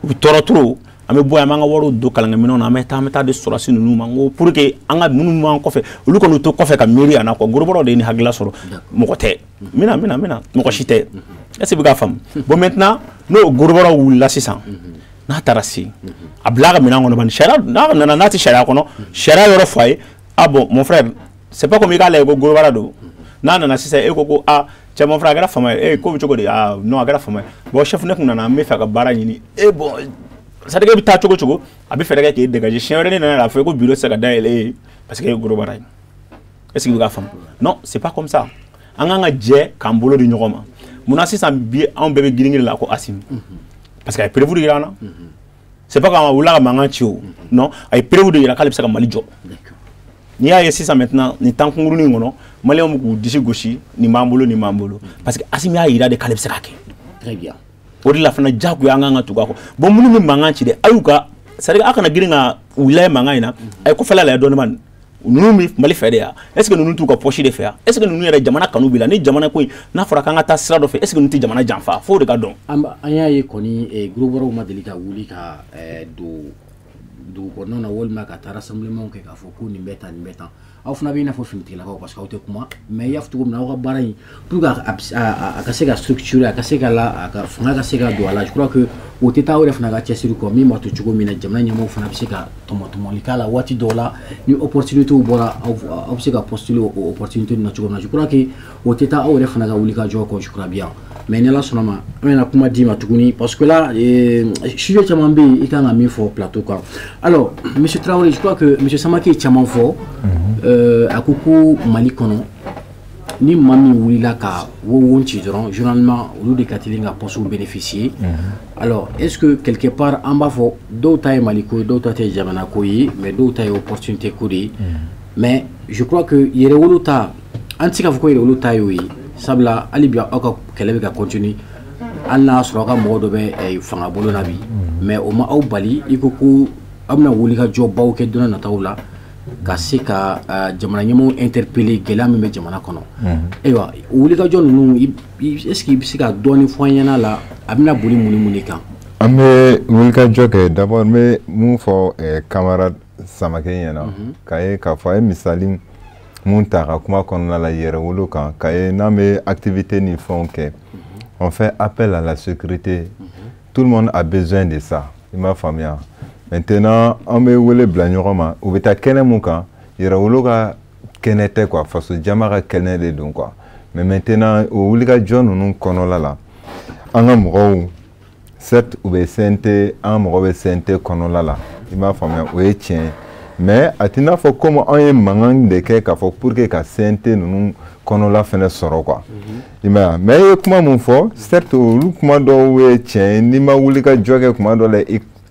u bɛ tɔɔrɔ trop. An bɛ bɔ yan, an b'an ka wariw don kalankɛminɛnw na, an bɛ taa di sɔrɔsi ninnu ma, n ko pour que an ka minnu b'an kɔfɛ, olu kɔni to kɔfɛ ka miiri a na quoi. Gros bras de ye nin hakilila sɔrɔ, mɔgɔ tɛ n bɛna n bɛna n bɛna, mɔgɔ si tɛ. Est ce que i bɛ k'a faamu? Bon, maintenant, n'o gros bras wulila sisan, n'a taara se a bila a ka minɛn kɔnɔ bani, sariya n'a nana, n'a tɛ sariya kɔnɔ, sariya yɔrɔ fɔ a ye: ah bon, mon frère, c'est pas comme i k'a lajɛ ko gros bras don. N'a nana sisan, e ko ko ah cɛ, mon frère, a kɛra fama ye, e ko bɛ cogo di? Ah non, a kɛra fama ye. Bon chef, ne kun nana, n bɛ fɛ ka baara ɲini. E bon, c'est à dire e bɛ taa cogo cogo, a bɛ fɛɛrɛ kɛ k'e dégager. Siɲɛ wɛrɛ ne nana a fɔ ko bureau tɛ se ka dayɛlɛ e ye parce que e ye gros bras ye. Est ce que i bɛ k'a faamu? Non, c'est pas comme ça. An kan ka jɛ k'an bolo di ɲɔgɔn ma. Munna sisan bi anw bɛɛ bɛ girin-girin la ko Assimi? Parce que a ye preuve de yira an na. C'est pas k'an wulila ka mankan ci o, non, a ye preuve de yira k'ale bɛ se ka Mali jɔ. N'i y'a ye sisan, maintenant, nin temps kunkurunin in kɔnɔ, maliyɛnw bɛ k'u disi gosi, nin b'an bolo, nin b'an bolo, parce que Assimi y'a yira de k'ale bɛ se k'a kɛ.
Très bien.
O de la fana, diyagoya an kan ka tugu a kɔ. Bon, minnu bɛ mankan ci dɛ, a y'u ka, c'est à dire a kana girin ka u lajɛ mankan in na, a ye kɔfɛla lajɛ dɔɔnin. Bani, ninnu bɛ Mali fɛ de yan? Est ce que ninnu t'u ka poche de fɛ yan? Est ce que ninnu yɛrɛ jamana kanu b'i la? Ni jamana ko in n'a fɔra k'an ka taa sira dɔ fɛ, est ce que ninnu tɛ jamana janfa? F'o de ka dɔn.
An y'a ye kɔni, gros bras ma deli ka wuli ka don dugu kɔnɔnaw na, walima ka taa rassemblement kɛ k'a fɔ ko nin bɛ tan, nin bɛ tan. Aw fana bɛ i n'a fɔ finitigilakaw, parce que aw tɛ kuma, mais i y'a fɔ cogo min na, aw ka baara in, pour que a ka se ka structurer, a ka se ka la, a ka fanga ka se ka don a la, je crois que o tɛ taa aw yɛrɛ fana ka cɛsiri kɔ, min b'a to cogo min na jamana ɲɛmɔgɔw fana bɛ se ka tɔmɔ tɔmɔli k'a la waati dɔw la, ni opportunité bɔra, aw bɛ se ka postuler o opportunité na cogo min na. Je crois que o tɛ taa aw yɛrɛ fana ka wuli ka jɔ kɔ, je crois bien. Mais ni Ala sɔnna ma, an bɛna kuma d'i ma tuguni, parce que là, sujet caman bɛ yen i kan ka min fɔ plateau kan. Alors monsieur Traoré, je crois que monsieur Samake ye caman fɔ. A ko ko Mali kɔnɔ, ni maa min wulila ka wo ci dɔrɔn, généralement olu de ka teli ka poste bénéficier. Alors est ce que quelque part an b'a fɔ dɔw ta ye Mali ko ye, dɔw ta tɛ jamana ko ye, mais dɔw ta ye opportunité ko de ye? Mais je crois que yɛrɛwolo ta, an tɛ se k'a fɔ ko yɛrɛwolo ta y'o ye, sabula hali bi aw ka kɛlɛ bɛ ka continuer, hali n'a y'a sɔrɔ aw ka mɔgɔ dɔ bɛ fanga bolo na bi, mais o ma aw bali. I ko ko aw bɛna wuli ka jɔ baw kɛ don nataw la ka se ka jamana ɲɛmɔgɔw interpeller gɛlɛya min bɛ jamana kɔnɔ. Ayiwa, wulikajɔ ninnu, est ce que i bɛ se ka dɔɔnin fɔ an ɲɛna la, a bɛna boli mun ni mun de kan?
An bɛ wulikajɔ kɛ. D'abord, n bɛ mun fɔ camarade Samake ɲɛna, k'a ye k'a fɔ a ye misali mun ta ka kuma kɔnɔna la yɛrɛwolo kan, k'a ye n'an bɛ activité ni fɛnw kɛ, on fait appel à la sécurité. Tout le monde a besoin de ça, i m'a faamuya? Maintenant, an bɛ wele bila ɲɔgɔn ma, u bɛ taa kɛnɛ mun kan, yɛrɛwolo ka kɛnɛ tɛ quoi, faso jama ka kɛnɛ de don quoi. Mais maintenant, o wulikajɔ ninnu kɔnɔla la, an ka mɔgɔw Certes, u bɛ CNT, an mɔgɔ bɛ CNT kɔnɔla la, i m'a faamuya, o ye tiɲɛ ye, mais a t'i n'a fɔ komi anw ye mankan de kɛ k'a fɔ pour que ka CNT ninnu kɔnɔla fɛnɛ sɔrɔ quoi, i m'a ye. Mais i ye kuma mun fɔ, certes, olu kuma dɔw ye tiɲɛ ye. N'i ma wuli ka jɔ kɛ, kuma dɔ la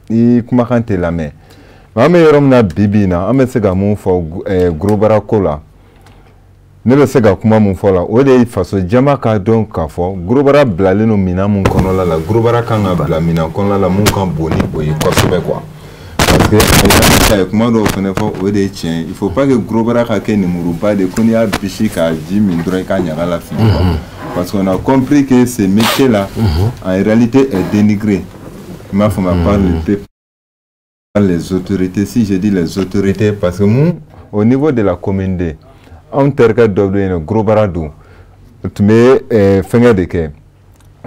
i kumakan tɛ lamɛn. Mais an bɛ yɔrɔ min na bi bi in na, an bɛ se ka mun fɔ gros bras ko la? Ne bɛ se ka kuma mun fɔ la, o de ye faso jama ka dɔn k'a fɔ gros bras bilalen don minɛn mun kɔnɔla la. Gros bras kan ka bila minɛn kɔnɔla la mun ka bon ni o ye kosɛbɛ quoi, parce que a ye kuma dɔw fɛnɛ fɔ, o de ye tiɲɛ ye. Il faut pas que gros bras ka kɛ nemuruba de ko n'i y'a bisi k'a ji min dɔrɔn, i ka ɲaga la fili quoi, parce qu'on a compris que ce métier là en réalité est dénigré, i m'a faamuya, par le peuple, par les autorités. Si je dis les autorités, parce que mun, au niveau de la commune 2, anw terikɛ dɔ bɛ yen nɔ, gros bras don, o tun bɛ fɛngɛ de kɛ,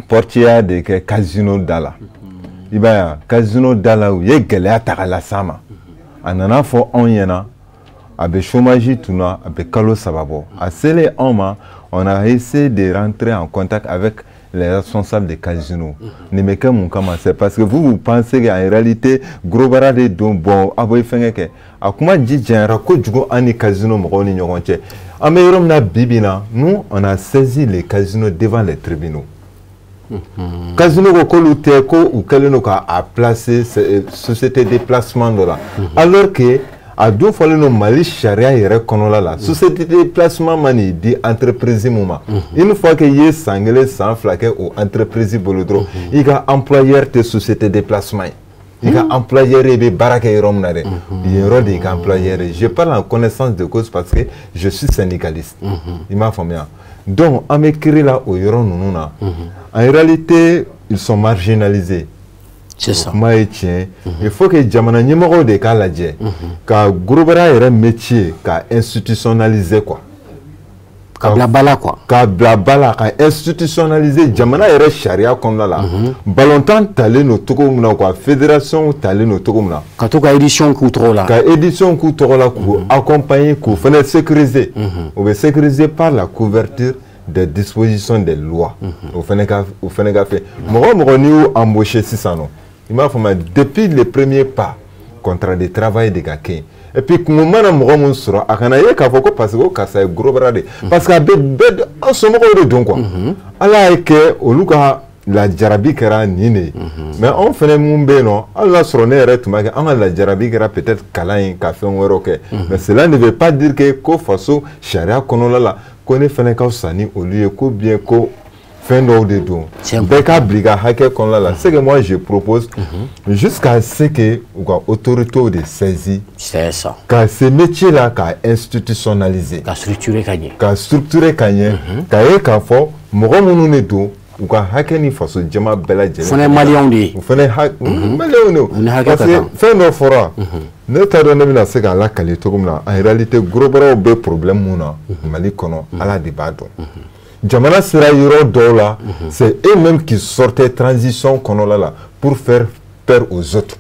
portier de kɛ casino da la. I b'a ye, casino da la, u ye gɛlɛya ta ka las'a ma. A nana fɔ anw ɲɛna, a bɛ chômage tun na, a bɛ kalo 3 bɔ. A selen anw ma, on a essayé de rentrer en contact avec les responsables des casinos. Nin bɛ kɛ mun kama? C'est parce que vous, vous pensez qu'en réalité gros bras de don. Bon, a bɛ fɛngɛ kɛ, a kuma ji janyara kojugu an ni casino mɔgɔw ni ɲɔgɔn cɛ. An bɛ yɔrɔ min na bi bi in na, nous, on a saisi les casinos devant les tribunaux. Casino ko k'olu tɛ, ko u kɛlen don k'a placer société de placement dɔ la, alors que a dun fɔlen don Mali sariya yɛrɛ kɔnɔla la, société de placement ma n'i di entreprise mun ma, une fois que i ye san 1, san 2 kɛ o entreprise bolo dɔrɔn, i ka employeur tɛ société de placement ye. I ka employeur i bɛ baara kɛ yɔrɔ min na dɛ, yen yɔrɔ de y'i ka employeur ye. Je parle en connaissance de cause parce que je suis syndicaliste, i m'a faamuya. Donc an bɛ kiiri la o yɔrɔ ninnu na. En réalité, ils sont marginalisés.
C'est ça.
Kuma ye tiɲɛ. Il faut que jamana ɲɛmɔgɔw de k'a lajɛ ka gros bras yɛrɛ métier ka institutionnaliser quoi.
Ka bila ba la quoi.
Ka bila ba la, ka institutionnaliser jamana yɛrɛ sariya kɔnɔna la. Balontan talen don cogo min na quoi, fédération talen don cogo min na.
Ka to ka édition k'u tɔgɔ la.
Ka édition k'u tɔgɔ la, k'u accompagner, k'u fana sécuriser. O bɛ sécuriser par la couverture des dispositions des lois. O fana ka fɛ mɔgɔ o mɔgɔ n'i y'u embaucher sisan nɔ, i m'a faamuya, depuis le premier pas, contrat de travail de ka kɛ yen. Et puis kungo mana mɔgɔ mun sɔrɔ, a kana ye k'a fɔ ko parce que ko karisa ye gros bras de, parce que a bɛ bɛɛ an somɔgɔw de don quoi. Ala y'a kɛ olu ka lajarabi kɛra nin de ye. Mais anw fɛnɛ mun bɛ yen nɔ, hali n'a sɔrɔ ne yɛrɛ tun b'a kɛ, an ka lajarabi kɛra peut-être kalan ye ka fɛn wɛrɛw kɛ, mais cela ne veut pas dire que ko faso sariya kɔnɔna la ko ne fɛnɛ ka fisa ni olu ye, ko bien ko fɛn dɔw de don. Bɛɛ k'a bila i ka hakɛ kɔnɔna la. C'est que moi je propose jusqu'à ce que u ka autorités de saisir.
C'est ça.
Ka ce métier là ka institutionnaliser.
Ka structurer ka ɲɛ.
Ka structurer ka ɲɛ, ka ye k'a fɔ mɔgɔ minnu de don, u ka hakɛ ni faso jama bɛɛ lajɛlen.
Fana ye maliyɛnw de ye.
U fana ye maliyɛnw de
U ni hakɛ ka
parce que
kan.
Fɛn dɔ fɔra, ne t'a dɔn ne bɛna se k'a lakali cogo min na. En réalité, gros bras bɛ problème mun na Mali kɔnɔ, Ala de b'a dɔn. Jamana sera yɔrɔ dɔw la, c'est eux-mêmes qui sortaient transition kɔnɔla la pour faire peur aux autres.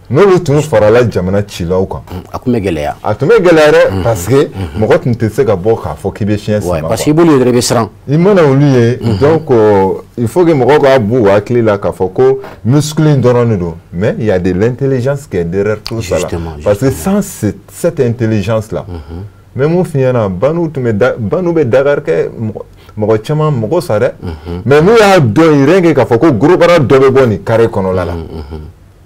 N'olu tun farala jamana cilaw kan,
A tun bɛ gɛlɛya.
A tun bɛ gɛlɛya dɛ, parce que mɔgɔ tun tɛ se ka bɔ k'a fɔ k'i bɛ fiɲɛ sama.
Parce que i b'olu yɛrɛ bɛ siran.
I mana olu ye. Donc il faut que mɔgɔw k'a b'u hakili la k'a fɔ ko muscle in dɔrɔn de don, mais il y a de l'intelligence qui est derrière tout ça là, parce que sans cette intelligence là, n bɛ mun f'i ɲɛna, banu tun bɛ da, banu bɛ Dakar kɛ, mɔgɔ caman mɔgɔ sa dɛ. Mais n'u y'a dɔn rien que k'a fɔ ko gros bras dɔ bɛ bɔ nin carré kɔnɔla la,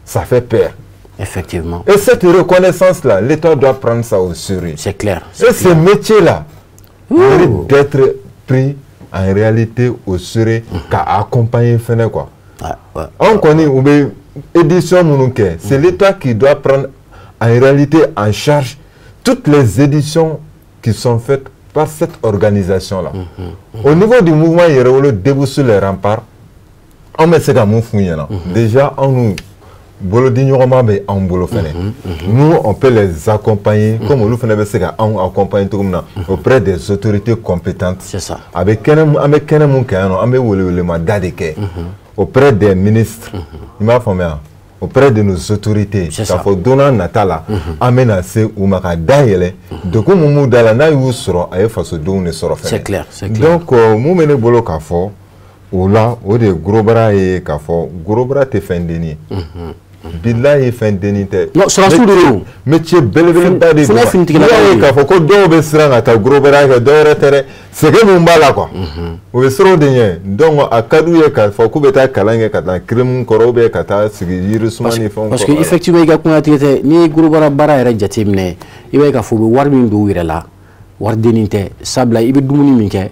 ça fait peur.
Effectivement.
Et cette reconnaissance-là, l'État doit prendre ça au sérieux.
C'est clair.
Et ce métier-là mérite d'être pris en réalité au sérieux, k'a accompagner fɛnɛ quoi. Anw kɔni, u bɛ édition minnu kɛ, c'est l'État qui doit prendre en réalité en charge toutes les éditions qui sont faites par cette organisation-là. Au niveau du mouvement Yɛrɛwolo Debout sur les remparts, an bɛ se ka mun f'u ɲɛna? Déjà, anw n'u bolodiɲɔgɔnma bɛ anw bolo fɛnɛ. Nous, on peut les accompagner comme olu fɛnɛ bɛ se ka anw accompagner cogo min na auprès des autorités compétentes.
C'est ça.
A bɛ kɛnɛ mun, an bɛ kɛnɛ mun kɛ yan nɔ, an bɛ welewelema da de kɛ auprès des ministres, i m'a faamuya, auprès de nos autorités,
C'est
k'a
ça.
fɔ don n'a nata la, an bɛna se u ma ka da yɛlɛ degun mun b'u da la. N'a y'u sɔrɔ, a ye fasodenw de sɔrɔ fɛnɛ.
C'est clair, c'est clair.
Donc mun bɛ ne bolo k'a fɔ O la, o de ye gros bras ye, k'a fɔ gros bras tɛ fɛn denni ye. Bilahi, fɛn denni tɛ.
Non, sɔrɔdasiw de don.
Métier belebeleba de don.
Fɛnɛ finitigilakaw.
N'i y'a ye k'a fɔ ko dɔw bɛ siran ka taa gros bras kɛ, dɔwɛrɛ tɛ dɛ, sɛgɛn min b'a la quoi, u bɛ siran o de ɲɛ. Donc a ka d'u ye k'a fɔ k'u bɛ taa kalan kɛ ka taa crème kɔrɔ ou bien ka taa sigi yiri suma ni fɛnw kɔrɔ.
Parce que effectivement, i ka kuma tigɛ tɛ, n'i ye gros bras baara yɛrɛ jateminɛ, i b'a ye k'a fɔ u bɛ wari min don u yɛrɛ la, wari denni tɛ, sabula i bɛ dumuni min kɛ,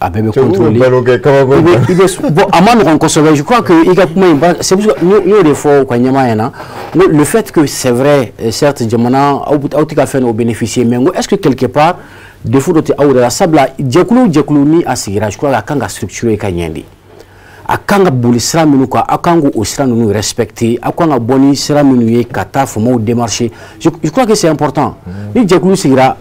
a bɛɛ bɛ contrôler.
Balo kɛ kabako.
I bɛ bon, a ma nɔgɔn kosɛbɛ. Je crois que i ka kuma in, c'est pour ça n y'o de fɔ u ka ɲɛmaa ɲɛna, n ko le fait que c'est vrai, certes, jamana aw tɛ ka fɛn dɔw bénéficier, mais n ko est-ce que quelque part défaut dɔ tɛ aw yɛrɛ la? Sabula jɛkulu o jɛkulu ni a sigira, je crois que a kan ka structurer ka ɲɛ de, a kan ka boli sira minnu kan, aw kan k'o sira ninnu respecter, aw kan ka bɔ ni sira minnu ye ka taa faamaw démarcher. Je crois que c'est important. Ni jɛkulu sigira,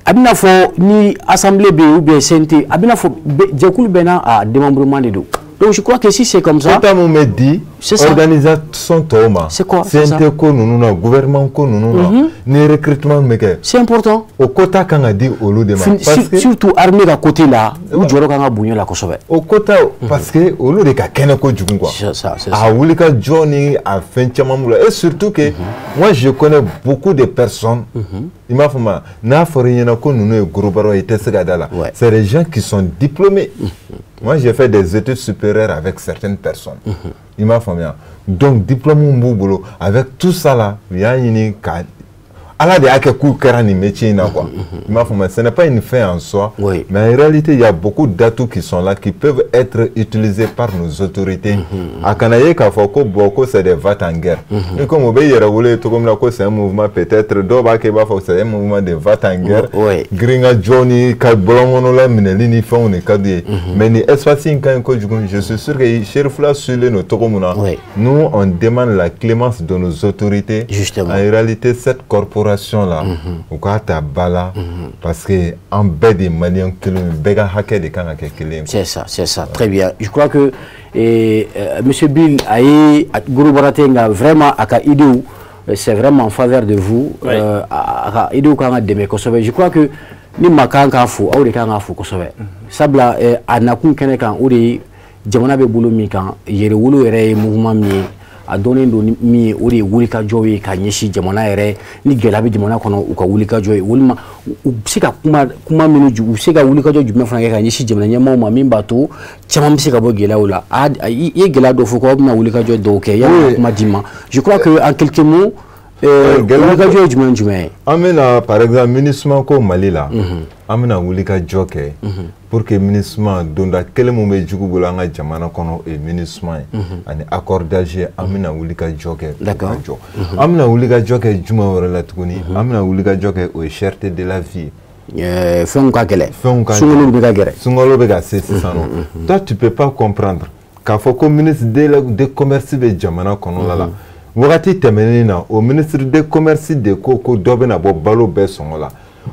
a bɛna fɔ ni assemblée bɛ yen ou bien CNT, a bɛna fɔ jɛkulu bɛɛ n'a a démembrement de don. Donc je crois que si c'est comme ça.
Quota mun bɛ di organisation tɔw ma.
C'est quoi?
CNT ko ninnu na, gouvernement ko ninnu na, ni recrutement bɛ kɛ.
C'est important.
O quota kan ka di olu de ma.
Parce que surtout armée ka côté la, u jɔyɔrɔ kan ka bonya la kosɛbɛ.
O quota, parce que olu de ka kɛnɛ kojugu quoi.
C'est ça, c'est ça.
A wuli ka jɔ ni a fɛn caman b'u la, et surtout que moi je connais beaucoup de personnes. I m'a faamu, n'a fɔra i ɲɛna ko ninnu ye gros bras ye, i tɛ se ka da la. C'est des gens qui sont diplômés. Moi, j'ai fait des études supérieures avec certaines personnes. I m'a faamuya. Donc diplôme b'u bolo, avec tout ça là, u y'a ɲini ka Ala de y'a kɛ k'u kɛra nin métier in na quoi. I m'a faamuya, ce n'est pas une fin en soi. Mais en réalité, il y a beaucoup d'atouts qui sont là, qui peuvent être utilisés par nos autorités. A kana ye k'a fɔ ko bon, ko c'est des va-t-en-guerre. Ni comme u bɛ yɛrɛ wele cogo min na ko c'est un mouvement, peut-être dɔw b'a kɛ i b'a fɔ c'est un mouvement de va-t-en-guerre. Girin ka jɔ ni ka bɔlɔnkɔnɔla minɛli ni fɛnw de ka d'u ye. Mais nin espace in ka ɲi kojugu. Je suis sûr que Cherifla suilen don cogo min na. Nous, on demande la clémence de nos autorités.
Justement.
En réalité, cette corporation là, u k'a ta ba la, parce que an bɛɛ de ye maliyɛn kelen ye, bɛɛ ka hakɛ de kan ka kɛ kelen ye.
C'est ça, c'est ça. Très bien. Je crois que monsieur Bill a ye gros bras tɛ, nka vraiment a ka idée, c'est vraiment en faveur de vous. A ka idée kan ka dɛmɛ kosɛbɛ. Je crois que ni maa kan k'a fo, aw de kan k'a fo kosɛbɛ. Sabula a nakun kɛnɛ kan, o de ye jamana bɛ bolo min kan, yɛrɛwolo yɛrɛ ye mouvement min ye, a dɔnnen don ni min ye, o de ye wulikajɔ ye ka ɲɛsin jamana yɛrɛ ni gɛlɛya bɛ jamana kɔnɔ, u ka wulikajɔ ye, walima u bɛ se ka kuma minnu u bɛ se ka wulikajɔ jumɛn fana kɛ ka ɲɛsin jamana ɲɛmaaw ma, min b'a to caman bɛ se ka bɔ gɛlɛyaw la. A i ye gɛlɛya dɔ fɔ k'aw bɛna wulikajɔ dɔw kɛ, yanni ka kuma d'i ma, je crois que en quelques mots, wulikajɔ ye jumɛn jumɛn ye?
An bɛna, par exemple, MINUSMA ko Mali la, an bɛna wulikajɔ kɛ pour que MINUSMA donda kelen mun bɛ jugu bolo an ka jamana kɔnɔ, o ye MINUSMA ye, ani accord d'Alger, an bɛna wulikajɔ kɛ ka jɔ. An bɛna wulikajɔ kɛ jumɛn wɛrɛ la tuguni? An bɛna wulikajɔ kɛ, o ye cherté de la vie.
Fɛnw ka gɛlɛn.
Fɛnw ka
sunkalo bɛ ka gɛrɛ.
Sunkalo bɛ ka se sisan nɔ. Toi, tu peux pas comprendre k'a fɔ ko ministre de commerce bɛ jamana kɔnɔna la. Wagati tɛmɛnen na, o ministre de commerce de ko ko dɔ bɛna bɔ balo bɛɛ sɔngɔ la.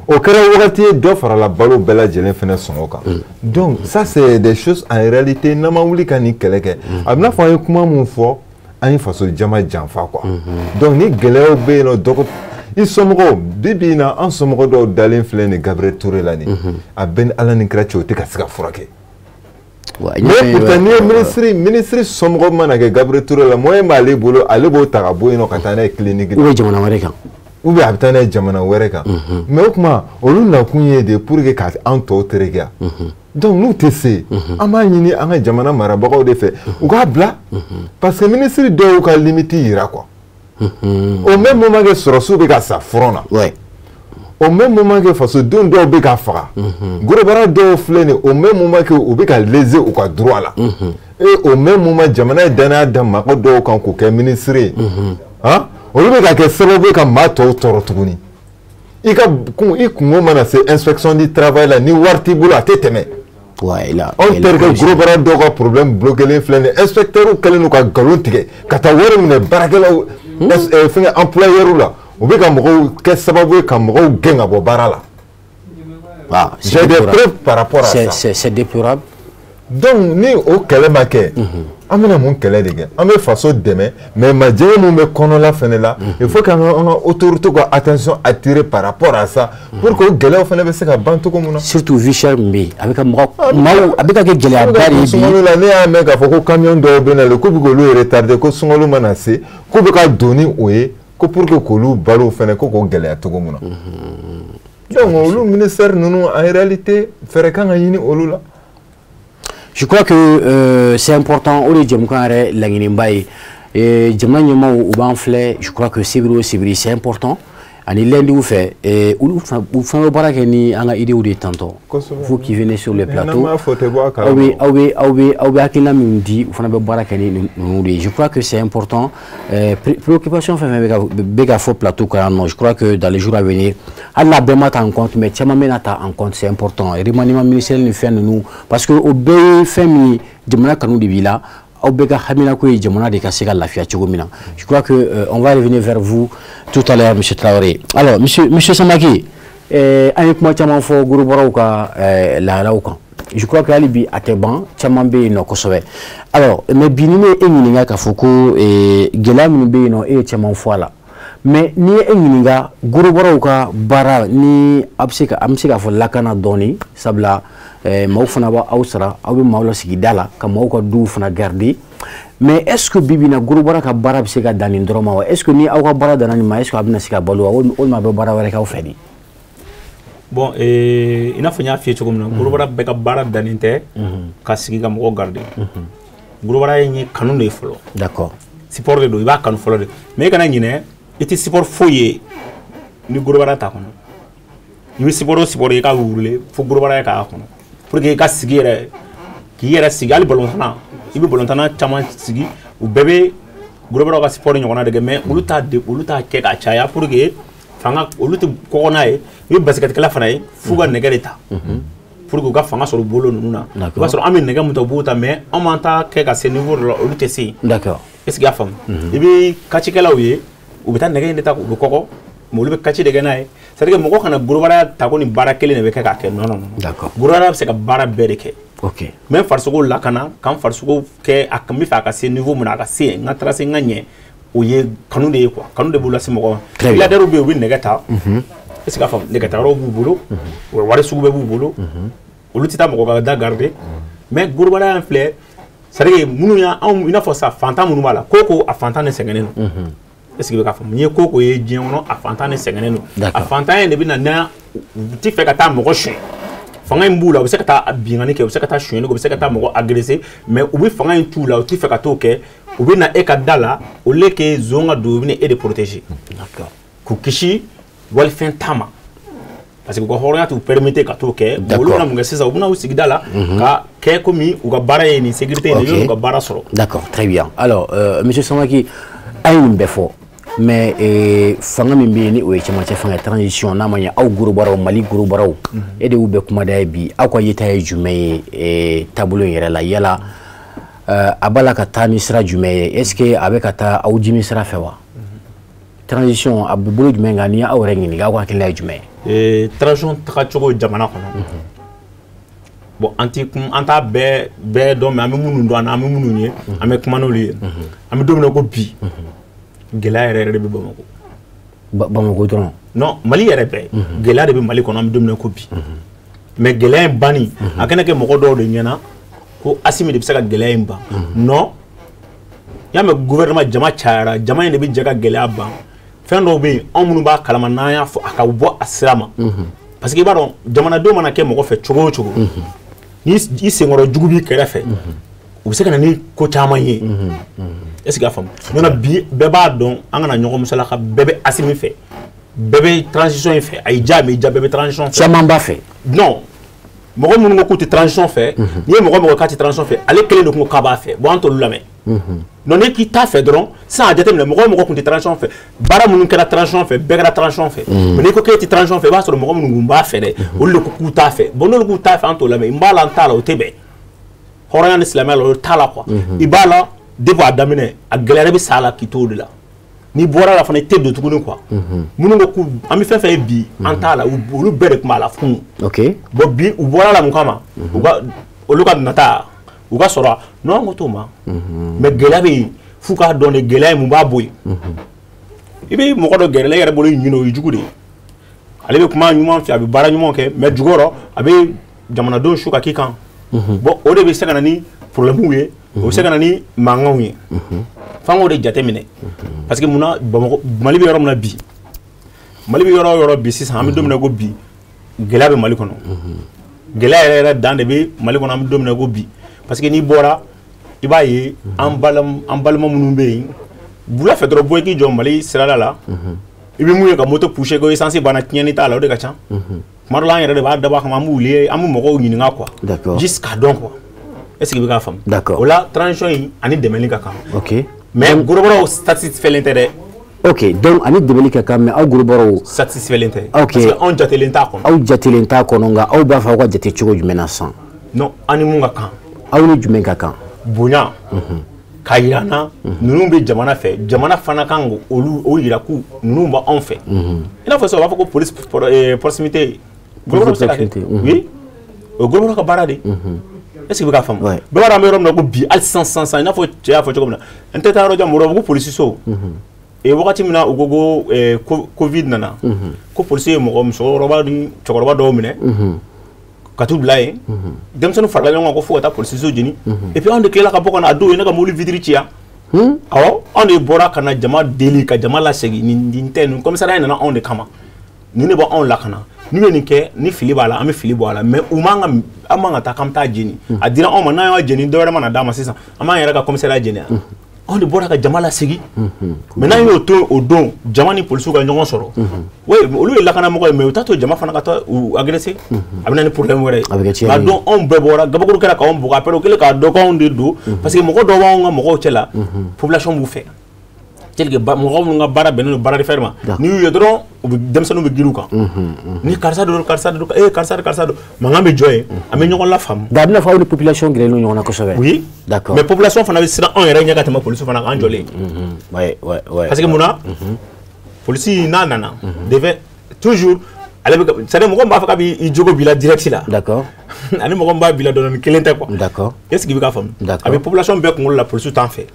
O kɛra wagati ye, dɔ farala balo bɛɛ lajɛlen fɛnɛ sɔngɔ kan. Donc ça, c'est des choses, en réalité, n'an ma wuli ka nin kɛlɛ kɛ, a bɛna fɔ an ye kuma mun fɔ, an ye faso jama janfa quoi. Donc ni gɛlɛyaw bɛ yen nɔ, dɔgɔ i somɔgɔw, bi bi in na, an somɔgɔ dɔw dalen filɛ nin Gabriel Touré la nin, a bɛɛ ni Ala ni kira cɛ, o tɛ ka se ka furakɛ. Mais pourtant, n'i ye ministre somɔgɔ mana kɛ Gabriel Touré la, moyen b'ale bolo, ale b'o ta ka bɔ yen nɔ ka taa n'a ye clinique la.
Ou bien jamana wɛrɛ kan.
Ou bien a bɛ taa n'a ye jamana wɛrɛ kan. Mais o tuma, olu nakun ye de pour que ka an tɔw tereke yan. Donc n'u tɛ se, an b'a ɲini an ka jamana marabagaw de fɛ, u k'a bila, parce que ministre dɔw ka limite yira quoi. Au même moment que sɔrɔsiw bɛ ka sa front na. Au même moment que fasodenw dɔw bɛ ka faga, gros bras dɔw filɛ nin, au même moment que u bɛ ka léser u ka droit la, et au même moment jamana ye danaya da mɔgɔ dɔw kan k'o kɛ ministre ye, han, olu bɛ ka kɛ sababu ye ka maa tɔw tɔɔrɔ tuguni. I ka kun, i kungo mana se inspection du travail la, ni wari t'i bolo, a tɛ tɛmɛ. Anw terikɛ gros bras dɔw ka problème bloqué filɛ nin ye, inspecteur kɛlen don ka nkalon tigɛ ka taa wari minɛ baarakɛlaw, fɛngɛ, employeur la, u bɛ ka mɔgɔw kɛ sababu ye ka mɔgɔw gɛn ka bɔ baara la.
Ah,
j'ai des preuves par rapport à ça.
C'est déplorable.
Donc ni o kɛlɛ ma kɛ, An bɛna mun kɛlɛ de kɛ? An bɛ faso dɛmɛ, mais majɛ mun bɛ kɔnɔla fɛnɛ la, il faut qu'an ka autorité ka attention attirer par rapport à ça pour que o gɛlɛyaw fɛnɛ bɛ se ka ban cogo min na.
Surtout vie chère min bɛ yen, a bɛ ka mɔgɔ maaw, a bɛ ka kɛ gɛlɛyaba de ye bi.
Sunkalo la, ne y'a mɛn k'a fɔ ko camion dɔw bɛ na, k'u bɛ k'olu retarder, ko sunkalo mana se k'u bɛ ka don ni o ye, ko pour que k'olu balo fɛnɛ ko k'o gɛlɛya cogo min na. Donc olu ministère ninnu, en réalité, fɛɛrɛ kan ka ɲini olu la.
Je crois que c'est important, o de ye jɛmukan yɛrɛ laɲiniba ye. Jamana ɲɛmaaw, u b'an filɛ, je crois que sibiri o sibiri, c'est important. Ani lundi fɛ, olu u fana bɛ baara kɛ ni an ka idéew de ye tantôt. Vous qui venez sur le plateau, aw bɛ hakilina min di, u fana bɛ baara kɛ ni ninnu de ye. Je crois que c'est important. Préoccupation fɛn fɛn bɛ ka fɔ plateau kan yan nɔ, je crois que dans les jours à venir, hali n'a bɛɛ ma ta en compte, mais caman bɛna ta en compte, c'est important. Remaniement ministériel ni fɛn ninnu, parce que o bɛɛ ye fɛn min ye, jamana kanu de b'i la. Aw bɛɛ ka haminako ye jamana de ka se ka lafiya cogo min na. Je crois que on va revenir vers vous tout à l'heure, monsieur Traoré. Alors, monsieur Samake, an ye kuma caman fɔ gorobaraw ka lahalaw kan. Je crois que hali bi a tɛ ban, caman bɛ yen nɔ kosɛbɛ. Alors, mais bi, ni ne ye e ɲininka k'a fɔ ko gɛlɛya minnu bɛ yen nɔ, e ye caman fɔ a la, mais n'i ye e ɲininka gorobaraw ka baara ni a bɛ se ka, an bɛ se k'a fɔ lakana dɔɔni, sabula maaw fana b'aw sara, aw bɛ maaw lasigi da la ka maaw ka duw fana garder, mais est ce que bi bi in na gorobara ka baara bɛ se ka dan nin dɔrɔn ma wa? Est ce que ni aw ka baara danna nin ma, est ce que a bɛna se ka balo wa, walima a bɛ baara wɛrɛ k'aw fɛ de?
Bon, i n'a fɔ n y'a f'i ye cogo min na, gorobara bɛɛ ka baara dannen tɛ ka sigi ka mɔgɔ garder. Gorobara ye kanu de ye fɔlɔ. Sport de don, i b'a kanu fɔlɔ de, mais i kana ɲinɛ, i tɛ sport foyi ye ni gorobara t'a kɔnɔ. I bɛ sport o sport ye, i ka wuli fo gorobara ye k'a kɔnɔ pour que i ka sigi yɛrɛ, k'i yɛrɛ sigi. Hali balontanna, i bɛ balontanna caman sigi, u bɛɛ bɛ gorobaraw ka sport ɲɔgɔnna de kɛ, mais olu t'a de, olu t'a kɛ ka caya pour que fanga olu tɛ kɔgɔ n'a ye. I bɛ basikɛtikɛla fana ye, f'u ka nɛgɛ de ta pour que u ka fanga sɔrɔ u bolo ninnu na. I b'a sɔrɔ an bɛ nɛgɛ mun ta, u b'o ta, mais anw m'an ta kɛ ka se niveau dɔ la, olu tɛ se yen. Est ce que i y'a faamu? I bɛ kacikɛlaw ye, u bɛ taa nɛgɛ in de ta, u bɛ kɔgɔ, mais olu bɛ kaci de kɛ n'a ye. C'est à dire que mɔgɔ kana gorobara ta ko nin baara kelen de bɛ kɛ k'a kɛ. Non, non, non. Gorobara bɛ se ka baara bɛɛ de kɛ. N bɛ farisogo lakana, k'an farisogo kɛ a n bɛ fɛ a ka se niveau min na, a ka se yen, n ka tracer, n ka ɲɛ, o ye kanu de ye quoi. Kanu de b'u lase mɔgɔ ma. Milliardaires bɛ yen, u bɛ nɛgɛ ta. Est ce que a faamu? Nɛgɛtayɔrɔw b'u bolo, u wari sugu bɛɛ b'u bolo, olu tɛ taa mɔgɔ ka da garder. Mais gorobara in filɛ, c'est à dire que minnu y'a anw, i n'a fɔ sa fantan minnu b'a la, ko ko a fantan de sɛgɛnnen don. Est ce que i bɛ k'a faamu? N'i ye ko ko ye diɲɛ kɔnɔ, a fantan de sɛgɛnnen don. A fantan in de bɛ na n'a u ti fɛ ka taa mɔgɔ suɲɛ. Fanga in b'u la, u bɛ se ka taa binkanni kɛ, u bɛ se ka taa sonyɛli kɛ, u bɛ se ka taa mɔgɔ agresser, mais u bɛ fanga in t'u la, u ti fɛ ka t'o kɛ. U bɛ na e ka da la, au lieu que zon ka don, u bɛ na e de protéger k'u kisi walifɛn ta ma, parce que u ka hɔrɔnya t'u permettre ka t'o kɛ. Olu bɛna mun kɛ sisan? U bɛna u sigi da la ka kɛ komi u ka baara ye nin sécurité in de ye, u ka baara sɔrɔ.
D'accord, très bien. Alors, monsieur Samake, an ye nin bɛɛ fɔ, mais fanga min bɛ yen, ni o ye cɛmancɛ fanga ye, transition, n'a ma ɲɛ aw gorobaraw, Mali gorobaraw, e de y'u bɛɛ kumada ye bi, aw ka yeta ye jumɛn ye taabolo in yɛrɛ la? Yala a b'a la ka taa ni sira jumɛn ye? Est ce que a bɛ ka taa aw jimi sira fɛ wa? Transition a bɛ bolo jumɛn kan? N'i y'aw yɛrɛ ɲininka, aw ka hakilina ye jumɛn
ye? Transition tagacogo jamana kɔnɔ, bon, an ti kun, an t'a bɛɛ bɛɛ dɔn, mais an bɛ minnu dɔn, an bɛ minnu ye, an bɛ kuma n'olu ye. An bɛ don min na ko bi, gɛlɛya yɛrɛ yɛrɛ de bɛ Bamakɔ.
Bamakɔ dɔrɔn?
Non, Mali yɛrɛ bɛɛ, gɛlɛya de bɛ Mali kɔnɔ, an bɛ don min na ko bi. Mais gɛlɛya in banni, a kana kɛ mɔgɔ dɔw de ɲɛna ko Asimi de bɛ se ka gɛlɛya in ban. Non, i y'a mɛn, gouvernement, jama cayara, jama in de bɛ jɛ ka gɛlɛya ban. Fɛn dɔw bɛ yen, anw minnu b'a kalama, n'an y'a fɔ, a ka bɔ a sira ma, parce que i b'a dɔn, jamanadenw mana kɛ mɔgɔ fɛ cogo o cogo, ni i senkɔrɔ jugu b'i kɛrɛfɛ, u bɛ se ka na ni ko caman ye. Est ce que i y'a faamu? Ɲɔnɔ bi, bɛɛ b'a dɔn, an kana ɲɔgɔn musalaka, bɛɛ bɛ Asimi fɛ, bɛɛ bɛ transition in fɛ. A y'i diya, a m'i diya, bɛɛ bɛ transition fɛ.
Caman b'a fɛ.
Non, mɔgɔ minnu ko k'u tɛ transition fɛ, n'i ye mɔgɔ mɔgɔ k'a tɛ transition fɛ, ale kelen de kun ko k'a b'a fɛ. Bon, an t'olu lamɛn. Non, n'i k'i t'a fɛ dɔrɔn, sisan a jateminɛ, mɔgɔ o mɔgɔ kun tɛ transition fɛ, baara minnu kɛra transition fɛ, bɛɛ kɛra transition fɛ. Mais n'i ko k'e tɛ transition fɛ, i b'a sɔrɔ mɔgɔ minnu kun b'a fɛ dɛ, olu de ko k'u t'a fɛ. Bon, n'olu k'u t'a fɛ, an t'o lamɛn. N b'a la, n t'a la, o tɛ bɛn hɔrɔnya ni silamɛya la, o t'a la quoi. I b'a la depuis a daminɛ, a gɛlɛyara, bɛ sa a la k'i t'o de la. N'i bɔra la fana, i tɛ don tuguni quoi. Minnu ko k'u an bɛ fɛn fɛn ye bi, an t'a la, olu bɛɛ de tun b'a la funu. Bon, bi u bɔra la mun kama? U ka, olu ka nata, u U ka sɔrɔ non, an ko t'o ma. Mais gɛlɛya bɛ yen, f'u k'a dɔn de gɛlɛya ye mun b'a bɔ yen. I bɛ mɔgɔ dɔ gɛrɛ la, i yɛrɛ bolo ɲini, o ye jugu de ye. Ale bɛ kuma ɲuman fɛ, a bɛ baara ɲuman kɛ, mais jukɔrɔ a bɛ jamanadenw su ka k'i kan. Bon, o de bɛ se ka na ni problème ye, o bɛ se ka na ni mankanw ye. F'an k'o de jateminɛ, parce que munna Bamakɔ, Mali bɛ yɔrɔ min na bi, Mali bɛ yɔrɔ o yɔrɔ bi sisan, an bɛ don min na ko bi, gɛlɛya bɛ Mali kɔnɔ. Gɛlɛya yɛrɛ yɛrɛ dan de bɛ Mali kɔnɔ, an bɛ don min na ko bi, parce que n'i bɔra, i b'a ye an balima minnu bɛ yen wula fɛ dɔrɔn, bɔ i k'i jɔ Mali sirada la, i bɛ mun ye? Ka moto pousser ko essence banna, tiɲɛni t'a la, o de ka ca. Tuma dɔ la, an yɛrɛ de b'a dabɔ a kama, an b'u wuli, an bɛ mɔgɔw ɲininka quoi, juste k'a dɔn quoi. Est ce que i bɛ k'a faamu?
D'accord.
O la, transition in ani dɛmɛli ka kan.
Ok.
Mais gorobaraw satisfait tɛ dɛ.
Ok, donc ani dɛmɛli ka kan, mais aw gorobaraw
satisfait tɛ.
Ok.
Parce que anw jatelen t'a kɔnɔ.
Aw jatelen t'a kɔnɔ, nka aw b'a fɔ aw ka jate cogo jumɛn na sisan?
Non, an ni mun ka kan?
Aw ni jumɛn ka kan?
Bonya k'a yira an na ninnu bɛ jamana fɛ, jamana fana kan k'olu o yira k'u ninnu b'anw fɛ. I n'a fɔ sisan, u b'a fɔ ko police proximité, gorobaraw bɛ se ka kɛ. Oui, o ye gorobaraw ka baara de ye. Est ce que i bɛ k'a faamu?
Ouais.
Bɛɛ b'a dɔn an bɛ yɔrɔ min na ko bi, hali sisan sisan sisan, i n'a fɔ cɛ y'a fɔ cogo min na, n tɛ taa yɔrɔ jan, mɔgɔ ko polisi so wagati min na u ko Covid nana, ko polisi ye mɔgɔ musokɔrɔba ni cɛkɔrɔba dɔw minɛ ka t'u bila yen, denmisɛnnin farala ɲɔgɔn kan ko fo ka taa polisi so jeni. Et puis anw de tilala ka bɔ ka na, a don, ye ne ka mobili vitre ci yan. Awɔ, anw de bɔra ka na jama deli ka jama lasegin. Nin tɛ nin commissariat nana anw de kama, nin de b'anw lakana. N'u ye nin kɛ, ni fili b'a la, an bɛ fili bɔ a la, mais u man ka, an man ka taa k'an bɛ taa jeni. A dira anw ma, n'an y'a jeni, dɔ wɛrɛ mana d'a ma sisan, an b'an yɛrɛ ka commissariat jeni yan. Anw de bɔra ka jama lasegin. Mais n'an y'o to o don, jama ni polisiw ka ɲɔgɔn sɔrɔ, oui, olu ye lakanamɔgɔ ye, mais u t'a to jama fana ka taa u agresser, a bɛ na ni problème wɛrɛ ye.
A bɛ kɛ tiɲɛni
nka
ye.
Don anw bɛɛ bɔra, gabakuru kɛra k'anw bugɔ. Après, o kɛlen k'a dɔn k'anw de don, parce que mɔgɔ dɔw b'anw ka mɔgɔw cɛ la, population b'u fɛ tel que mɔgɔ minnu ka baara bɛnnen don baara de fɛn ma. N'i y'u ye dɔrɔn, u bɛ denmisɛnninw bɛ girin u kan, ni karisa don, karisa don, karisa don, karisa don, mankan bɛ jɔ yen, an bɛ ɲɔgɔn lafaamu.
Nka a bɛna fɔ aw ni population gɛrɛlen don ɲɔgɔn na kosɛbɛ.
Oui.
D'accord.
Mais population fana bɛ siran anw yɛrɛ ɲɛ ka tɛmɛ polisi fana kan, an jɔlen.
Ouais.
Parce que munna, polisi n'a nana devait toujours, ale bɛ, c'est à dire mɔgɔ min b'a fɔ k'a b'i jogo b'i la direct la, ani mɔgɔ min b'a bila dɔɔni, kelen tɛ quoi. Est ce que i bɛ k'a faamu?
D'accord.
A bɛ population bɛɛ kunkolo la, polisiw t'an fɛ.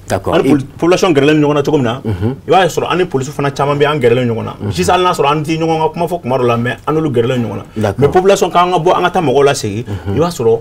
D'accord.
An ni population gɛrɛlen ɲɔgɔn na cogo min na, i b'a sɔrɔ an ni polisiw fana caman bɛ, an gɛrɛlen ɲɔgɔn na sisan, hali n'a sɔrɔ an tɛ ɲɔgɔn ka kuma fɔ kuma dɔ la, mais an n'olu gɛrɛlen ɲɔgɔn na. Mais population k'an ka bɔ, an ka taa mɔgɔw lasegin, i b'a sɔrɔ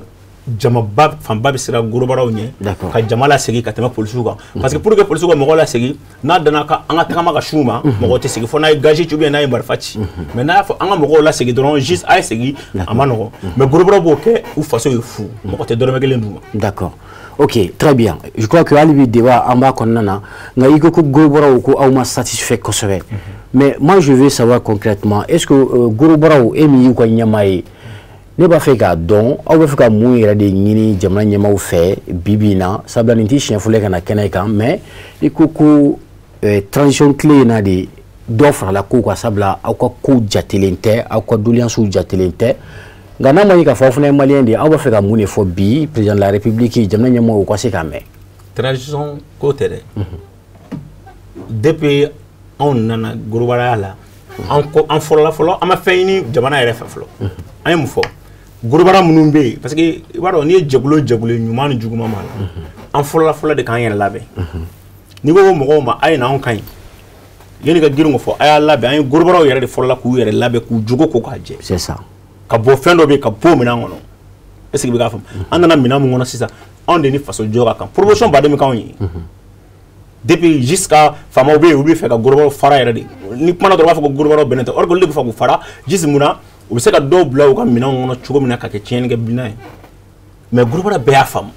jamaba fanba bɛ siran gorobaraw ɲɛ ka jama lasegin ka tɛmɛ polisiw kan, parce que pour que polisiw ka mɔgɔw lasegin, n'a danna ka an ka tagama ka s'u ma, mɔgɔ tɛ segin fo n'a ye gazi ci ou bien n'a ye marifa ci. Mais n'a y'a fɔ an ka mɔgɔw lasegin dɔrɔn, juste a ye segin, a ma nɔgɔn. Mais gorobaraw b'o kɛ, u faso ye fu, mɔgɔ tɛ dɔrɔmɛ kelen d'u ma.
D'accord. Ok, très bien. Je crois que hali bi débat an b'a kɔnɔna na, nka i ko ko gorobaraw ko aw ma satisfait kosɛbɛ. Mais moi, je veux savoir concrètement, est-ce que gorobaraw, e min y'u ka ɲɛmaa ye, ne b'a fɛ k'a dɔn aw b'a fɛ ka mun yɛrɛ de ɲini jamana ɲɛmaaw fɛ bi bi in na, sabula nin tɛ siɲɛ fɔlɔ ye ka na kɛnɛ kan, mais i ko ko transition tile in na de dɔ farala kow kan, sabula aw ka kow jatelen tɛ, aw ka doléances jatelen tɛ. Nka n'a ma ye k'a fɔ aw fana ye malien de ye, aw b'a fɛ ka mun de fɔ bi président de la république, jamana ɲɛmɔgɔw, u ka se k'a mɛn?
Transition ko tɛ dɛ. Depuis anw nana gorobaraya la, an ko an fɔlɔla fɔlɔ, an ma fɛn ɲini jamana yɛrɛ fɛ fɔlɔ. An ye mun fɔ? Gorobara minnu bɛ yen, parce que i b'a dɔn n'i ye jɛkulu o jɛkulu ye, ɲuman ni juguman b'a la, an fɔlɔla fɔlɔ de k'an yɛrɛ labɛn. N'i ko ko mɔgɔw ma a ye na, anw ka ɲi, yanni ka girin k'o fɔ a y'a labɛn, an ye gorobaraw yɛrɛ de fɔlɔla k'u yɛrɛ labɛn, k'u jogo ko k'a jɛ.
C'est ça.
Ka bɔ fɛn dɔ bɛ yen, ka bɔ o minɛn kɔnɔ. Est ce que i bɛ k'a faamu? An nana minɛn mun kɔnɔ sisan, anw de ni faso jɔ ka kan, promotion baden bɛ k'anw ye depuis jusqu'à faamaw bɛ yen, olu bɛ fɛ ka gorobaraw fara yɛrɛ de. Ni kumana dɔrɔn, u b'a fɔ ko gorobaraw bɛnnen tɛ, or que olu de bɛ fɛ k'u fara juste. Mun na? U bɛ se ka dɔw bila u ka minɛnw kɔnɔ cogo min na ka kɛ tiɲɛni kɛ binan ye. Mais gorobara bɛɛ y'a faamu,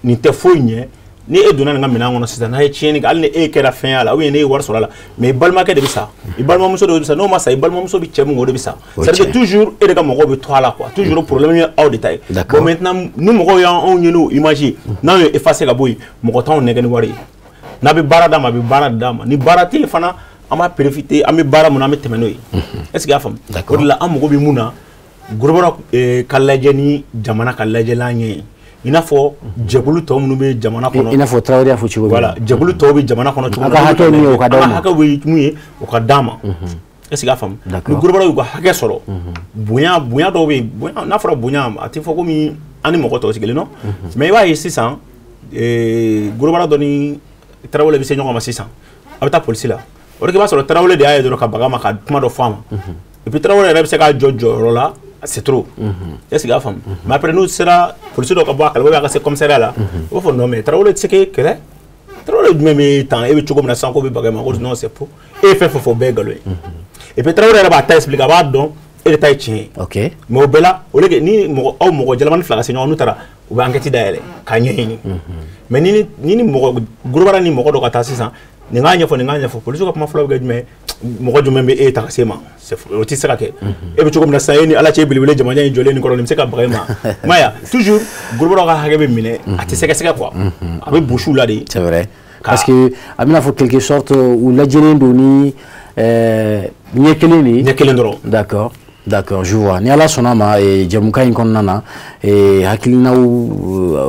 nin tɛ foyi ɲɛ. Ni e donna nin ka minɛn kɔnɔ sisan, n'a ye tiɲɛni kɛ, hali ni e kɛra fɛn y'a la ou bien ne ye wari sɔrɔ a la, mais i balimakɛ de bɛ sa, i balimamuso de bɛ sa, n'o ma sa, i balimamuso bɛ cɛ min kɔ, o de bɛ sa. C'est à dire que toujours e de ka mɔgɔw bɛ to a la quoi, toujours problème ye aw de ta ye. Bon, maintenant ni mɔgɔw y'anw ɲini o image ye, n'anw ye effacer ka bɔ yen, mɔgɔ t'anw nɛgɛ ni wari ye. N'a bɛ baara d'a ma, a bɛ baara d'a ma. Ni baara tɛ yen fana, an b'a profiter, an bɛ baara mun na, an bɛ tɛmɛ n'o ye. Est ce que i y'a faamu? O de la, an mago bɛ mun na, gorobara ka lajɛ ni jamana ka lajɛlan ɲɛ ye, i n'a fɔ jɛkulu tɔ minnu bɛ jamana kɔnɔ.
I n'a fɔ Tarawele y'a fɔ cogo min.
Voilà, jɛkulu tɔw bɛ jamana kɔnɔ cogo min.
A ka hakɛ min ye, o ka d'aw ma.
An ka hakɛ bɛ mun ye, o ka d'an ma. Est ce que i y'a faamu? Ni gorobaraw y'u ka hakɛ sɔrɔ, bonya, bonya dɔw bɛ yen, bonya n'a fɔra bonya, a tɛ fɔ komi An ni mɔgɔ tɔw tɛ kelen non. Mais i b'a ye sisan, gorobara dɔ ni Tarawele bɛ se ɲɔgɔn ma sisan, a bɛ taa polisi la. O de i b'a sɔrɔ Tarawele de y'a ye dɔrɔn ka baga ma ka kuma dɔ fɔ a ma. Et puis Tarawele yɛrɛ bɛ se k'a jɔ jɔyɔrɔ la, c'est trop. Est-ce que i y'a faamu? Mais après n'u sera polisi dɔ ka bɔ a kalama, ou bien a ka se commissariat la, u b'a fɔ non mais Tarawele tɛ se k'e kɛlɛ. Tarawele jumɛn bɛ tan, e bɛ cogo min na sisan k'o bɛ baga i ma, ko non c'est faux. E ye fɛn fɛn fɔ, o bɛɛ ye nkalon ye. Et puis Tarawele yɛrɛ b'a ta expliquer, a b'a dɔn e de ta ye tiɲɛ ye. Mais o bɛɛ la, au lieu que ni mɔgɔ aw mɔgɔ jalamani fila ka se ɲɔgɔn, n'u taara, u bɛ enquête dayɛlɛ k'a ɲɛɲini. Mais ni mɔgɔ gorobara ni mɔgɔ dɔ ka taa sisan, nin k'a ɲɛfɔ, nin k'a ɲɛfɔ, polisiw ka kuma fɔlɔ bɛ kɛ jumɛn ye? Mɔgɔ jumɛn bɛ e ta ka se ma? O tɛ se ka kɛ. E bɛ cogo min na sisan, e ni Ala cɛ belebele jamana in jɔlen nin kɔrɔ, nin bɛ se ka baga e ma. I m'a ye wa? Toujours gorobaraw ka hakɛ bɛ minɛ, a tɛ sɛgɛsɛgɛ quoi. A bɛ bosi u la de.
C'est vrai. Parce que a bɛna fɔ quelque sorte u lajɛlen don ni ɲɛ kelen de ye.
Ɲɛ kelen dɔrɔn.
D'accord. D'accord, je vois. Ni Ala sɔnna ma, jɛmukan in kɔnɔna na, hakilinaw,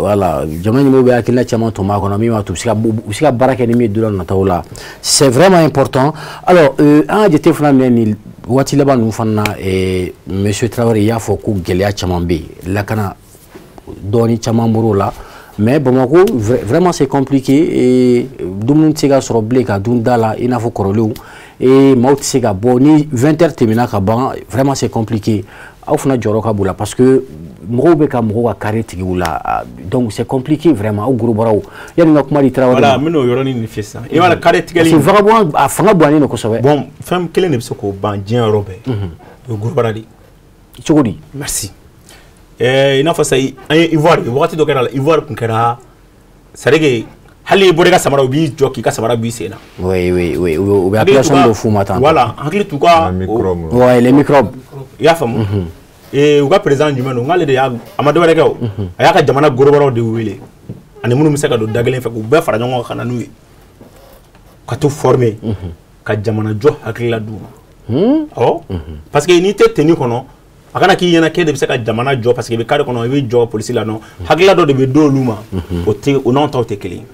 voilà, jamana ɲɛmɔgɔw bɛ hakilina caman tɔmɔ a kɔnɔ min b'a to u bɛ se ka baara kɛ ni min ye don n'a nataw la. C'est vraiment important. Alors, an ka jate fana minɛ nin waati laban ninnu fana na, monsieur Traoré, i y'a fɔ ko gɛlɛya caman bɛ yen, lakana dɔɔni caman bɔr'o la. Mais Bamako, vraiment c'est compliqué et dumuni tɛ se ka sɔrɔ bilen ka dun da la i n'a fɔ kɔrɔlenw, et maaw tɛ se ka bɔ ni 20 heures tɛmɛna ka ban, vraiment c'est compliqué. Aw fana jɔyɔrɔ ka bon la parce que mɔgɔw bɛ ka mɔgɔw ka carré tigɛ u la, donc c'est compliqué vraiment. Aw gorobaraw, yanni n ka kuma di Tarawele
ma. Voilà, n bɛn'o yɔrɔnin de f'i ye sisan. I b'a dɔn, carré tigɛli.
Parce que vagabond a fanga bonyalen don kosɛbɛ.
Bon, fɛn kelen de bɛ se k'o ban diɲɛ yɔrɔ bɛɛ. O ye gorobara de ye.
Cogo di?
Merci. I n'a fɔ sisan an ye Ivoire ye, wagati dɔ kɛra la, Ivoire tun kɛra, c'est à dire que hali n'i bɔra i ka samara, u b'i jɔ k'i ka samara b'i sen na.
Oui, u bɛ appellation dɔ f'u ma tan.
Voilà, hakili t'u ka.
Microbe.
Ouais, les microbes.
I y'a faamu? U ka président jumɛn don? N'ale de y'a, a ma dɔwɛrɛ kɛ o. A y'a ka jamana gorobaraw de wele ani minnu bɛ se ka don da kelen fɛ, k'u bɛɛ fara ɲɔgɔn kan ka na n'u ye, ka t'u former, ka jamana jɔ hakilila d'u ma. Awɔ, parce que n'i tɛ tenue kɔnɔ, a kana k'i ɲɛna k'e de bɛ se ka jamana jɔ parce que i bɛ carré kɔnɔ, i bɛ jɔ polisi la. Non, hakilila dɔ de bɛ d'olu ma, o tɛ o n'anw taw tɛ kelen ye.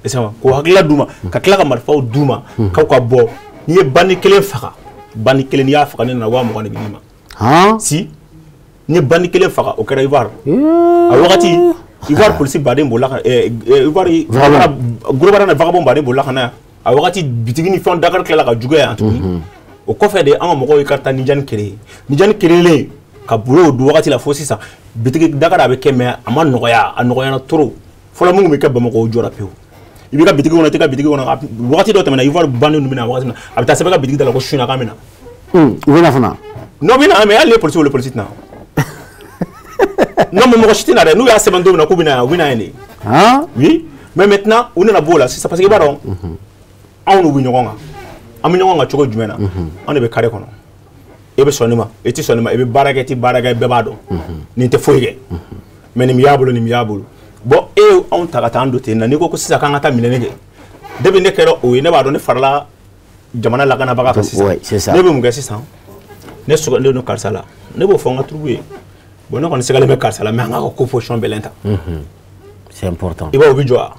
Est-ce que k'o hakilila d'u ma, ka tila ka marifaw d'u ma, k'aw ka bɔ, n'i ye bandi kelen faga, bandi kelen n'i y'a faga, ne nana, 20 000 de bɛ d'i ma. Si n'i ye bandi kelen faga, o kɛra Ivoire a wagati, Ivoire polisi baden bolila ka Ivoire gorobara na vagabond baden bolila ka na yan a wagati, bitigi ni fɛnw Dakar tilala ka juguya yan tuguni. O kɔfɛ de, an ka mɔgɔw ye ka taa Nigérie créer. Nigérie créer ka bolo o don wagati la fo sisan, bitigi Dakar a bɛ kɛ, mais a ma nɔgɔya, a nɔgɔyara trop. Fɔlɔ minnu bɛ kɛ Bamakɔ, o jɔra pewu. I b'i ka bitigi kɔnɔ, i t'i ka bitigi kɔnɔ, wagati dɔ tɛmɛna, Ivoire bannen ninnu bɛ na wagati min na, a bɛ taa sɛbɛn ka bitigi da la ko su in na k'an bɛ na.
U bɛ na fana.
Non, u bɛ na, mais hali ni ye polisi wele, polisi tɛ na. Non, mais mɔgɔ si tɛ na dɛ. N'u y'a sɛbɛn don min na k'u bɛ na yan, u bɛ na yen de. Oui, mais maintenant u nana b'o la sisan parce que i b'a dɔn, anw n'u bɛ ɲɔgɔn kan. An bɛ ɲɔgɔn kan cogo jumɛn na? Anw de bɛ carré kɔnɔ. E bɛ sɔn ne ma, e tɛ sɔn ne ma, e bɛ baara kɛ, e tɛ baara kɛ, bɛɛ b'a dɔn nin tɛ foyi kɛ, mais nin y'a bolo, nin y'a bolo. Bon, e ye anw ta ka taa an don ten na, n'i ko sisan k'an ka taa minɛni kɛ, depuis ne kɛra o ye, ne b'a dɔn ne farala jamana lakanabaga kan sisan. Ne bɛ mun kɛ sisan? Ne sɔgɔlen don karisa la, ne b'o fɔ n ka troupe ye. Bon, ne kɔni sigalen bɛ karisa la, mais an k'a ka ko position bɛlɛn ta.
C'est important.
I b'a ye, o bɛ jɔ wa?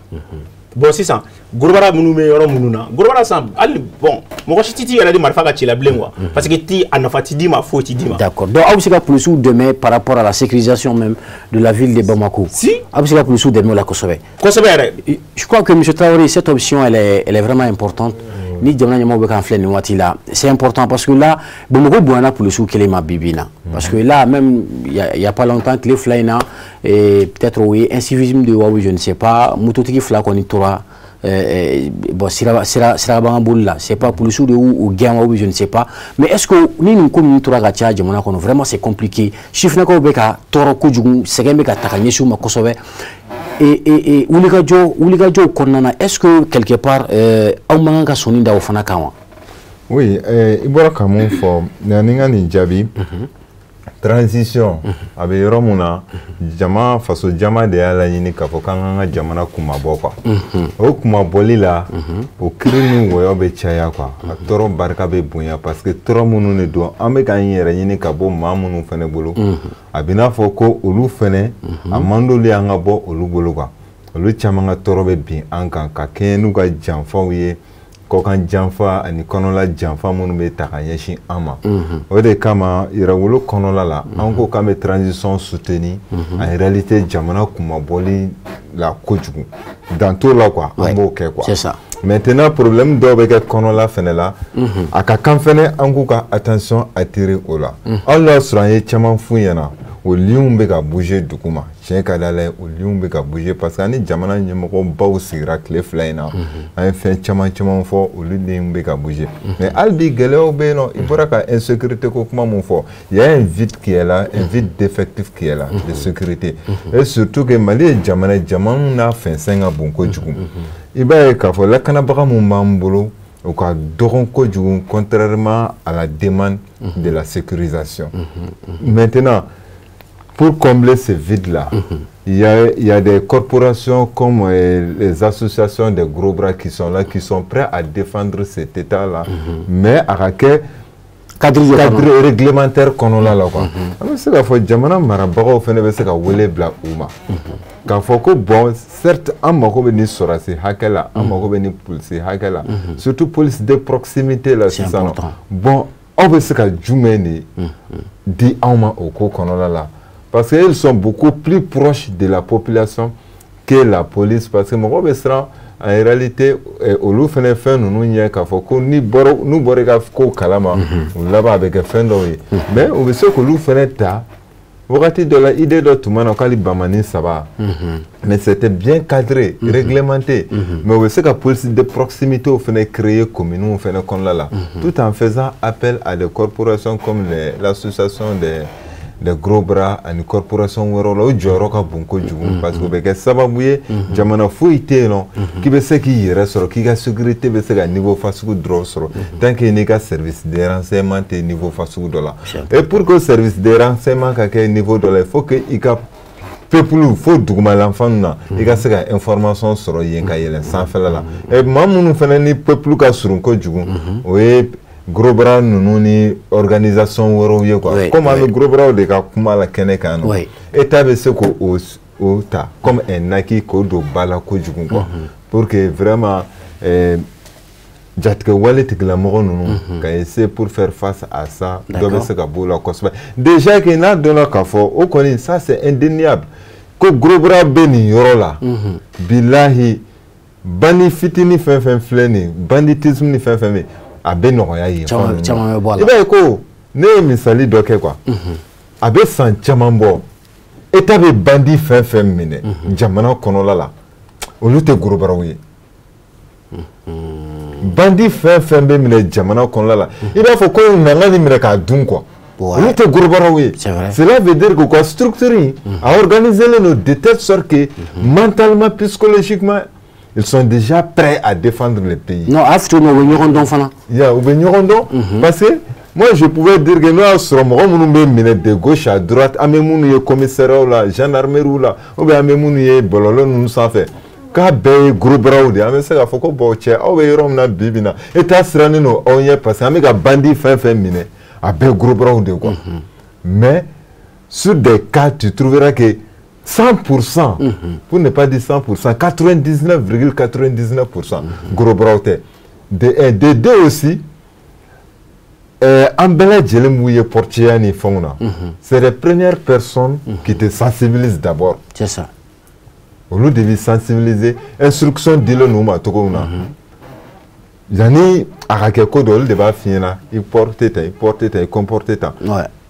Bon, sisan gorobara minnu bɛ yɔrɔ minnu na, gorobara sisan hali, bon, mɔgɔ si t'i yɛrɛ di marifa ka ci la bilen quoi, parce que ti a nafa ti d'i ma, foyi ti d'i ma.
D'accord, donc aw bɛ se ka polisiw dɛmɛ par rapport à la sécurisation même de la ville de Bamako.
Si.
Aw bɛ se ka polisiw dɛmɛ o la kosɛbɛ.
Kosɛbɛ yɛrɛ.
Je crois que monsieur Traoré, cette option, elle est vraiment importante. Ni jamana ɲɛmɔgɔw bɛ k'an filɛ nin waati la, c'est important parce que là, Bamakɔ bonyana polisiw kelen ma bi bi in na, parce que là même il y a pas longtemps, tile 2 in na, peut-être o ye incivisme de wa, je ne sais pas, mototigi fila kɔni tora, bon, sira sira sirabakan boli la, c'est pas polisiw de y'u gɛn wa, je ne sais pas. Mais est-ce que ni nin ko ninnu tora ka caya jamana kɔnɔ, vraiment c'est compliqué. Sifinnakaw bɛ ka tɔɔrɔ kojugu, sɛgɛn bɛ ka ta ka ɲɛsin u ma kosɛbɛ. Et wulikajɔw kɔnɔna na, est-ce que quelque part aw man kan ka sɔnni da o fana kan wa?
Oui, i bɔra ka mun fɔ, ni n ka nin jaabi, transition a bɛ yɔrɔ mun na, jama faso jama de y'a laɲini k'a fɔ k'an k'an ka jamana kunmabɔ quoi. O kunmabɔli la, o kiri ni wɔyɔ bɛ caya quoi, a tɔɔrɔ barika bɛ bonya parce que tɔɔrɔ minnu de don, an bɛ k'an yɛrɛ ɲini ka bɔ maa minnu fɛnɛ bolo, a bɛ n'a fɔ ko olu fɛnɛ a man d'olu ye an ka bɔ olu bolo quoi. Olu caman ka tɔɔrɔ bɛ bin an kan ka kɛɲɛ n'u ka janfaw ye. Kɔkan janfa ani kɔnɔla janfa minnu bɛ ta ka ɲɛsin an ma. O de kama yɛrɛwolo kɔnɔla la, an ko k'an bɛ transition soutenir. En réalité, jamana kunmabɔli la kojugu dan t'o la quoi, an b'o kɛ quoi.
C'est ça.
Maintenant, problème dɔw bɛ kɛ kɔnɔla fɛnɛ la, a ka kan fɛnɛ an k'u ka attention attirer o la. Hali n'a sɔrɔ an ye caman f'u ɲɛna, o liens bɛ ka bouger dugu ma. Tiɲɛ ka di Ala ye, o liens bɛ ka bouger parce que an ni jamana ɲɛmɔgɔbaw sigira tile 2 in na, an ye fɛn caman caman fɔ, olu liens bɛ ka bouger. Mais hali bi gɛlɛyaw bɛ yen nɔ. I bɔra ka insécurité ko kuma mun fɔ, il y a un vide qui est là, un vide d'effectif qui est là, de sécurité, et surtout que Mali ye jamana ye, jamana min n'a fɛnsɛn ka bon kojugu. I b'a ye k'a fɔ lakanabaga mun b'an bolo, o ka dɔgɔn kojugu contrairement à la demande de la sécurisation. Maintenant, pour combler ce vide-là, il y a des corporations comme les associations des gros bras qui sont là, qui sont prêts à défendre cet État-là, mais à quel
cadre
cadre réglementaire kɔnɔla la quoi. An bɛ se k'a fɔ jamana marabagaw fana bɛ se ka wele bila u ma k'a fɔ ko bon, certes, an mago bɛ nin sɔrɔdasi hakɛ la, an mago bɛ nin polisi hakɛ la, surtout police de proximité la sisan nɔ. Bon, aw bɛ se ka jumɛn de di anw ma o ko kɔnɔla la? Parce qu'ils sont beaucoup plus proches de la population que la police, parce que mɔgɔw bɛ siran en réalité olu fɛnɛ fɛn ninnu ɲɛ k'a fɔ ko ni bɔra n'u bɔra i ka ko kalama, u laban a bɛ kɛ fɛn dɔw ye. Mais u bɛ se k'olu fɛnɛ ta wagati dɔ la. Idée dɔ tun ma na k'ale bamani saba, mais c'était bien cadré, réglementé. Mais u bɛ se ka police de proximité fɛnɛ créer communes fɛnɛ kɔnɔna la, tout en faisant appel à des corporations comme l'association des gros bras ani corporation wɛrɛw la. O jɔyɔrɔ ka bon kojugu parce que o bɛ kɛ sababu ye, jamana foyi tɛ yen nɔ k'i bɛ se k'i yɛrɛ sɔrɔ, k'i ka sécurité bɛ se ka niveau fasugu dɔrɔn sɔrɔ tant que n'i ka service de renseignement tɛ niveau fasugu dɔ la. Et pour que service de renseignement ka kɛ niveau dɔ la, il faut que i ka peuple fo dugumalanfan na, i ka se ka information sɔrɔ yen ka yɛlɛn sanfɛla la. Et maa minnu fana ni peuple ka surun kojugu, o ye gros bras ninnu ni organisation wɛrɛw ye quoi. Comme an bɛ gros bras de ka kuma la kɛnɛ kan nɔ, État bɛ se k'o o ta comme un acquis k'o don ba la kojugu quoi, pour que vraiment jatigɛ wale tigilamɔgɔ ninnu ka essayer pour faire face à ça, dɔ bɛ se ka b'o la kosɛbɛ. Déjà que n'a dɔnna k'a fɔ o kɔni, ça c'est indéniable ko gros bras bɛ nin yɔrɔ la, bilahi, bandi fitinin fɛn fɛn filɛ nin ye, banditisme ni fɛn fɛn bɛ yen, a bɛ nɔgɔya yen.
Caman bɛ bɔ a la.
I b'a ye ko ne ye misali dɔ kɛ quoi, a bɛ san caman bɔ, État bɛ bandi fɛn fɛn minɛ jamana kɔnɔla la, olu tɛ gros bras ye. Bandi fɛn fɛn bɛ minɛ jamana kɔnɔla la, i b'a fɔ ko mankan nin minɛ k'a dun quoi, olu tɛ gros bras ye. Cela veut dire que quoi, structure in a organisé len don de telle sorte que mentalement, psychologiquement, ils sont déjà prêts à défendre le pays.
Non, a fɔ u bɛ ɲɔgɔn dɔn fana.
Ya, u bɛ ɲɔgɔn dɔn parce que moi je pouvais dire que n'o y'a sɔrɔ mɔgɔ minnu bɛ minɛ de gauche à droite, an bɛ minnu ye commissariat la, gendarmerie la, ou bien an bɛ minnu ye bɔlɔlɔ ninnu sanfɛ, k'a bɛɛ ye gros bras de ye, an bɛ se k'a fɔ ko bon, cɛ, aw bɛ yɔrɔ min na bi bi in na, État sirannen don aw ɲɛ parce que an bɛ ka bandi fɛn fɛn minɛ, a bɛɛ gros bras de quoi. Mais sur des cas, tu trouveras que 100%, pour ne pas dire 100%, 99,99% gros bras tɛ. De un, de deux aussi, an bɛɛ lajɛlen b'u ye portier ni fɛnw na. C'est les premières personnes qui te sensibilisent d'abord.
C'est ça.
Olu de bɛ sensibiliser, instruction dilen n'u ma cogo min na. Yanni a ka kɛ ko dɔ, olu de b'a f'i ɲɛna i porte tan, i porte tan, i comporte tan.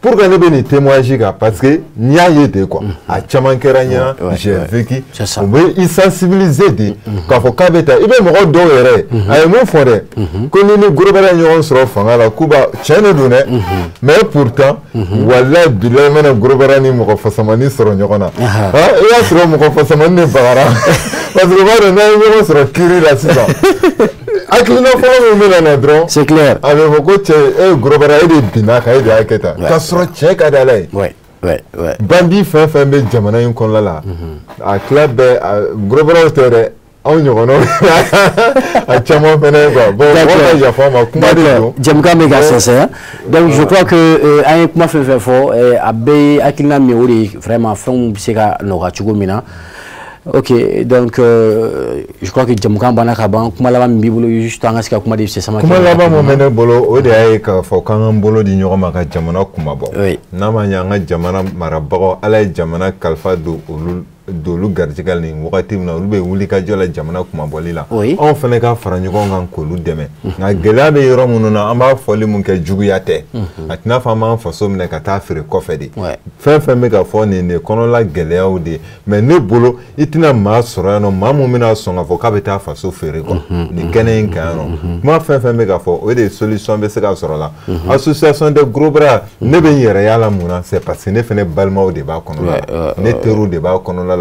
Pourquoi ne bɛ nin témoignage kan? Parce que n y'a ye de quoi, a caman kɛra n ɲɛna, j'ai vécu. U bɛ i sensibiliser de k'a fɔ k'a bɛ taa. I bɛ mɔgɔ dɔw yɛrɛ, a ye mun fɔ dɛ, ko ni gros bras ye ɲɔgɔn sɔrɔ fanga la, k'u b'a tiɲɛ de don dɛ. Mais pourtant, walayi bilayi, i mana gros bras ni mɔgɔ fasamani sɔrɔ ɲɔgɔn na, i b'a sɔrɔ mɔgɔ fasamani de bagara, parce que u b'a dɔn n'a ye ɲɔgɔn sɔrɔ kiiri la sisan, hakilina fɔlɔ min bɛ na dɔrɔn,
C'est clair.
a bɛ fɔ ko cɛ, e ye gros bras, e de binna kan, e de y'a kɛ tan, k'a sɔrɔ tiɲɛ ka di Ala ye. Bandi fɛn fɛn bɛ jamana in kɔnɔna la, a tila bɛɛ gros bras tɛ dɛ, anw ɲɔgɔnnaw a caman fɛnɛ quoi. Bon, mɔgɔ ka yafa n ma, kuma de don.
Jɛmukan bɛ ka sɛnsɛn, donc je crois que an ye kuma fɛn fɛn fɔ, a bɛɛ ye hakilina min ye, o de ye vraiment fɛnw bɛ se ka nɔgɔya cogo min na. Ok, donc je crois que jamukan banna ka ban. Kuma laban min b'i bolo, juste an ka se ka kuma di Monsieur Samake.
Kuma laban mun bɛ ne bolo, o de y'a ye k'a fɔ k'an k'an bolo di ɲɔgɔn ma ka jamana kunmabɔ. N'a ma ɲɛ, an ka jamana marabagaw, Ala ye jamana kalifa don olu d'olu garijɛgɛ nin wagati min na, olu bɛ wuli ka jɔ la jamana kunmabɔli la. Anw fana ka fara ɲɔgɔn kan k'olu dɛmɛ. Nka gɛlɛya bɛ yɔrɔ minnu na, an b'a fɔli mun kɛ, juguya tɛ. A tɛna fɔ an b'an faso minɛ ka taa feere kɔfɛ de. Fɛn fɛn bɛ ka fɔ nin de kɔnɔla gɛlɛyaw de ye. Mais ne bolo, i tɛna maa sɔrɔ yan nɔ, maa mun bɛna sɔn k'a fɔ k'a bɛ taa faso feere kɔ nin kɛnɛ in kan yan nɔ. Kuma fɛn fɛn bɛ ka fɔ, o de ye solution bɛ se ka sɔrɔ la. Association des gros bras, ne bɛ n yɛrɛ y'a la mun na? C'est parce que ne fana balimaw de b'a kɔnɔna la, ne teriw de b'a kɔnɔna la.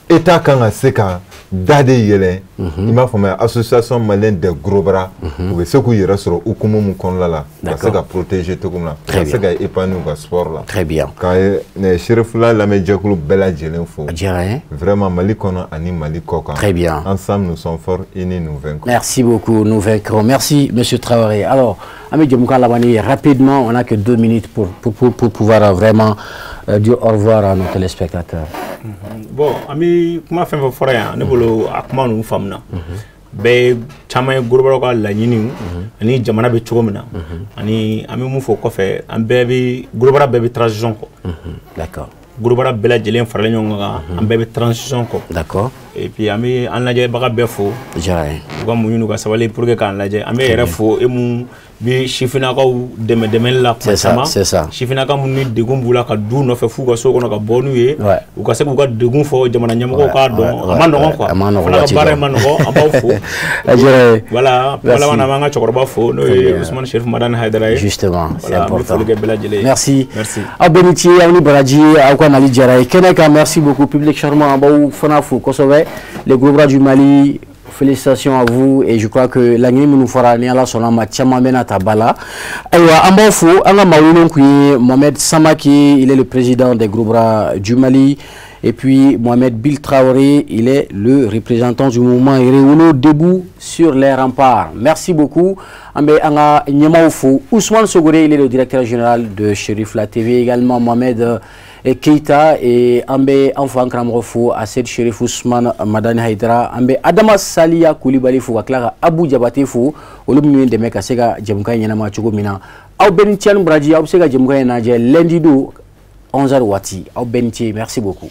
État kan ka se ka da de yɛlɛ, i m'a faamuya, Association malienne des gros bras, u bɛ se k'u yɛrɛ sɔrɔ hukumu mun kɔnɔna la, ka se ka protéger cogo min na, ka se ka épanouir u ka sport la.
Très bien.
Ka Cherifila lamɛnjɛkulu bɛɛ lajɛlen fo.
A diyara n ye.
Vraiment, Mali kɔnɔ ani Mali kɔ kan.
Très bien.
Ensemble nous sommes forts, unis nous vaincrons.
Merci beaucoup, nous vaincrons. Merci Monsieur Traoré. Alors, an bɛ jɛmukan laban rapidement, on n'a que 2 minutes pour pouvoir vraiment dire au revoir à nos téléspectateurs.
Bon, an bɛ kuma fɛn fɛn fɔra yan, ne bolo a kuma ninnu faamuna. Bɛɛ caman ye gros bras ka laɲiniw ani jamana bɛ cogo min na, ani an bɛ mun fɔ kɔfɛ, an bɛɛ bɛ gros bras bɛɛ bɛ transition kɔ.
D'accord.
Gros bras bɛɛ lajɛlen faralen ɲɔgɔn kan, an bɛɛ bɛ transition kɔ.
D'accord.
Et puis an bɛ an lajɛbaga bɛɛ fo.
Diyara n ye.
U ka muɲu n'u ka sabali pour que k'an lajɛ. An bɛ yɛrɛ fo, e mun bɛ sifinnakaw dɛmɛ dɛmɛli la kuma caman.
C'est ça.
Sifinnaka minnu ni degun b'u la ka du nɔfɛ f'u ka so kɔnɔ ka bɔ n'u ye. U ka se k'u ka degun fɔ jamana ɲɛmɔgɔw k'a dɔn. A ma nɔgɔn quoi.
A ma nɔgɔn.
Fana ka baara in ma nɔgɔn, an b'aw fo.
A diyara n ye.
Voilà, kuma laban na, an b'an ka cɛkɔrɔba fo, n'o ye Ousmane Cherif Madani Hayidara ye.
Justement, c'est
important.
important.
An bɛ foli kɛ bɛɛ lajɛlen ye.
Merci.
Merci.
Aw bɛɛ ni ce, aw ni baraji, aw ka nali diyara ye. Kɛnɛ kan, merci beaucoup public charmant, an b'aw fana fo kosɛbɛ. Les gros bras du Mali, félicitations à vous, et je crois que laɲini minnu fɔra, ni Ala sɔnna ma, caman bɛna ta ba la. Ayiwa, an b'aw fo. An ka maa wele kun ye Mohamed Samake, il est le président des gros bras du Mali, et puis Mohamed Bil Traoré, il est le représentant du mouvement Réuno Debout sur les remparts. Merci beaucoup. An bɛ an ka ɲɛmaaw fo. Ousmane Sogore, il est le directeur général de Cherifla TV, également Mohamed Keita, et an bɛ an fa an karamɔgɔ fo, Ased Cherif Ousmane Madani Haidara. An bɛ Adama Saliya Kulibali fo, ka tila ka Abu Jabate fo, olu minnu ye dɛmɛ ka se ka jɛmukan in ɲɛnama cogo min na. Aw bɛɛ ni ce ni baraji. Aw bɛ se ka jɛmukan in lajɛ lundi don 11h waati. Aw bɛɛ ni ce, merci beaucoup.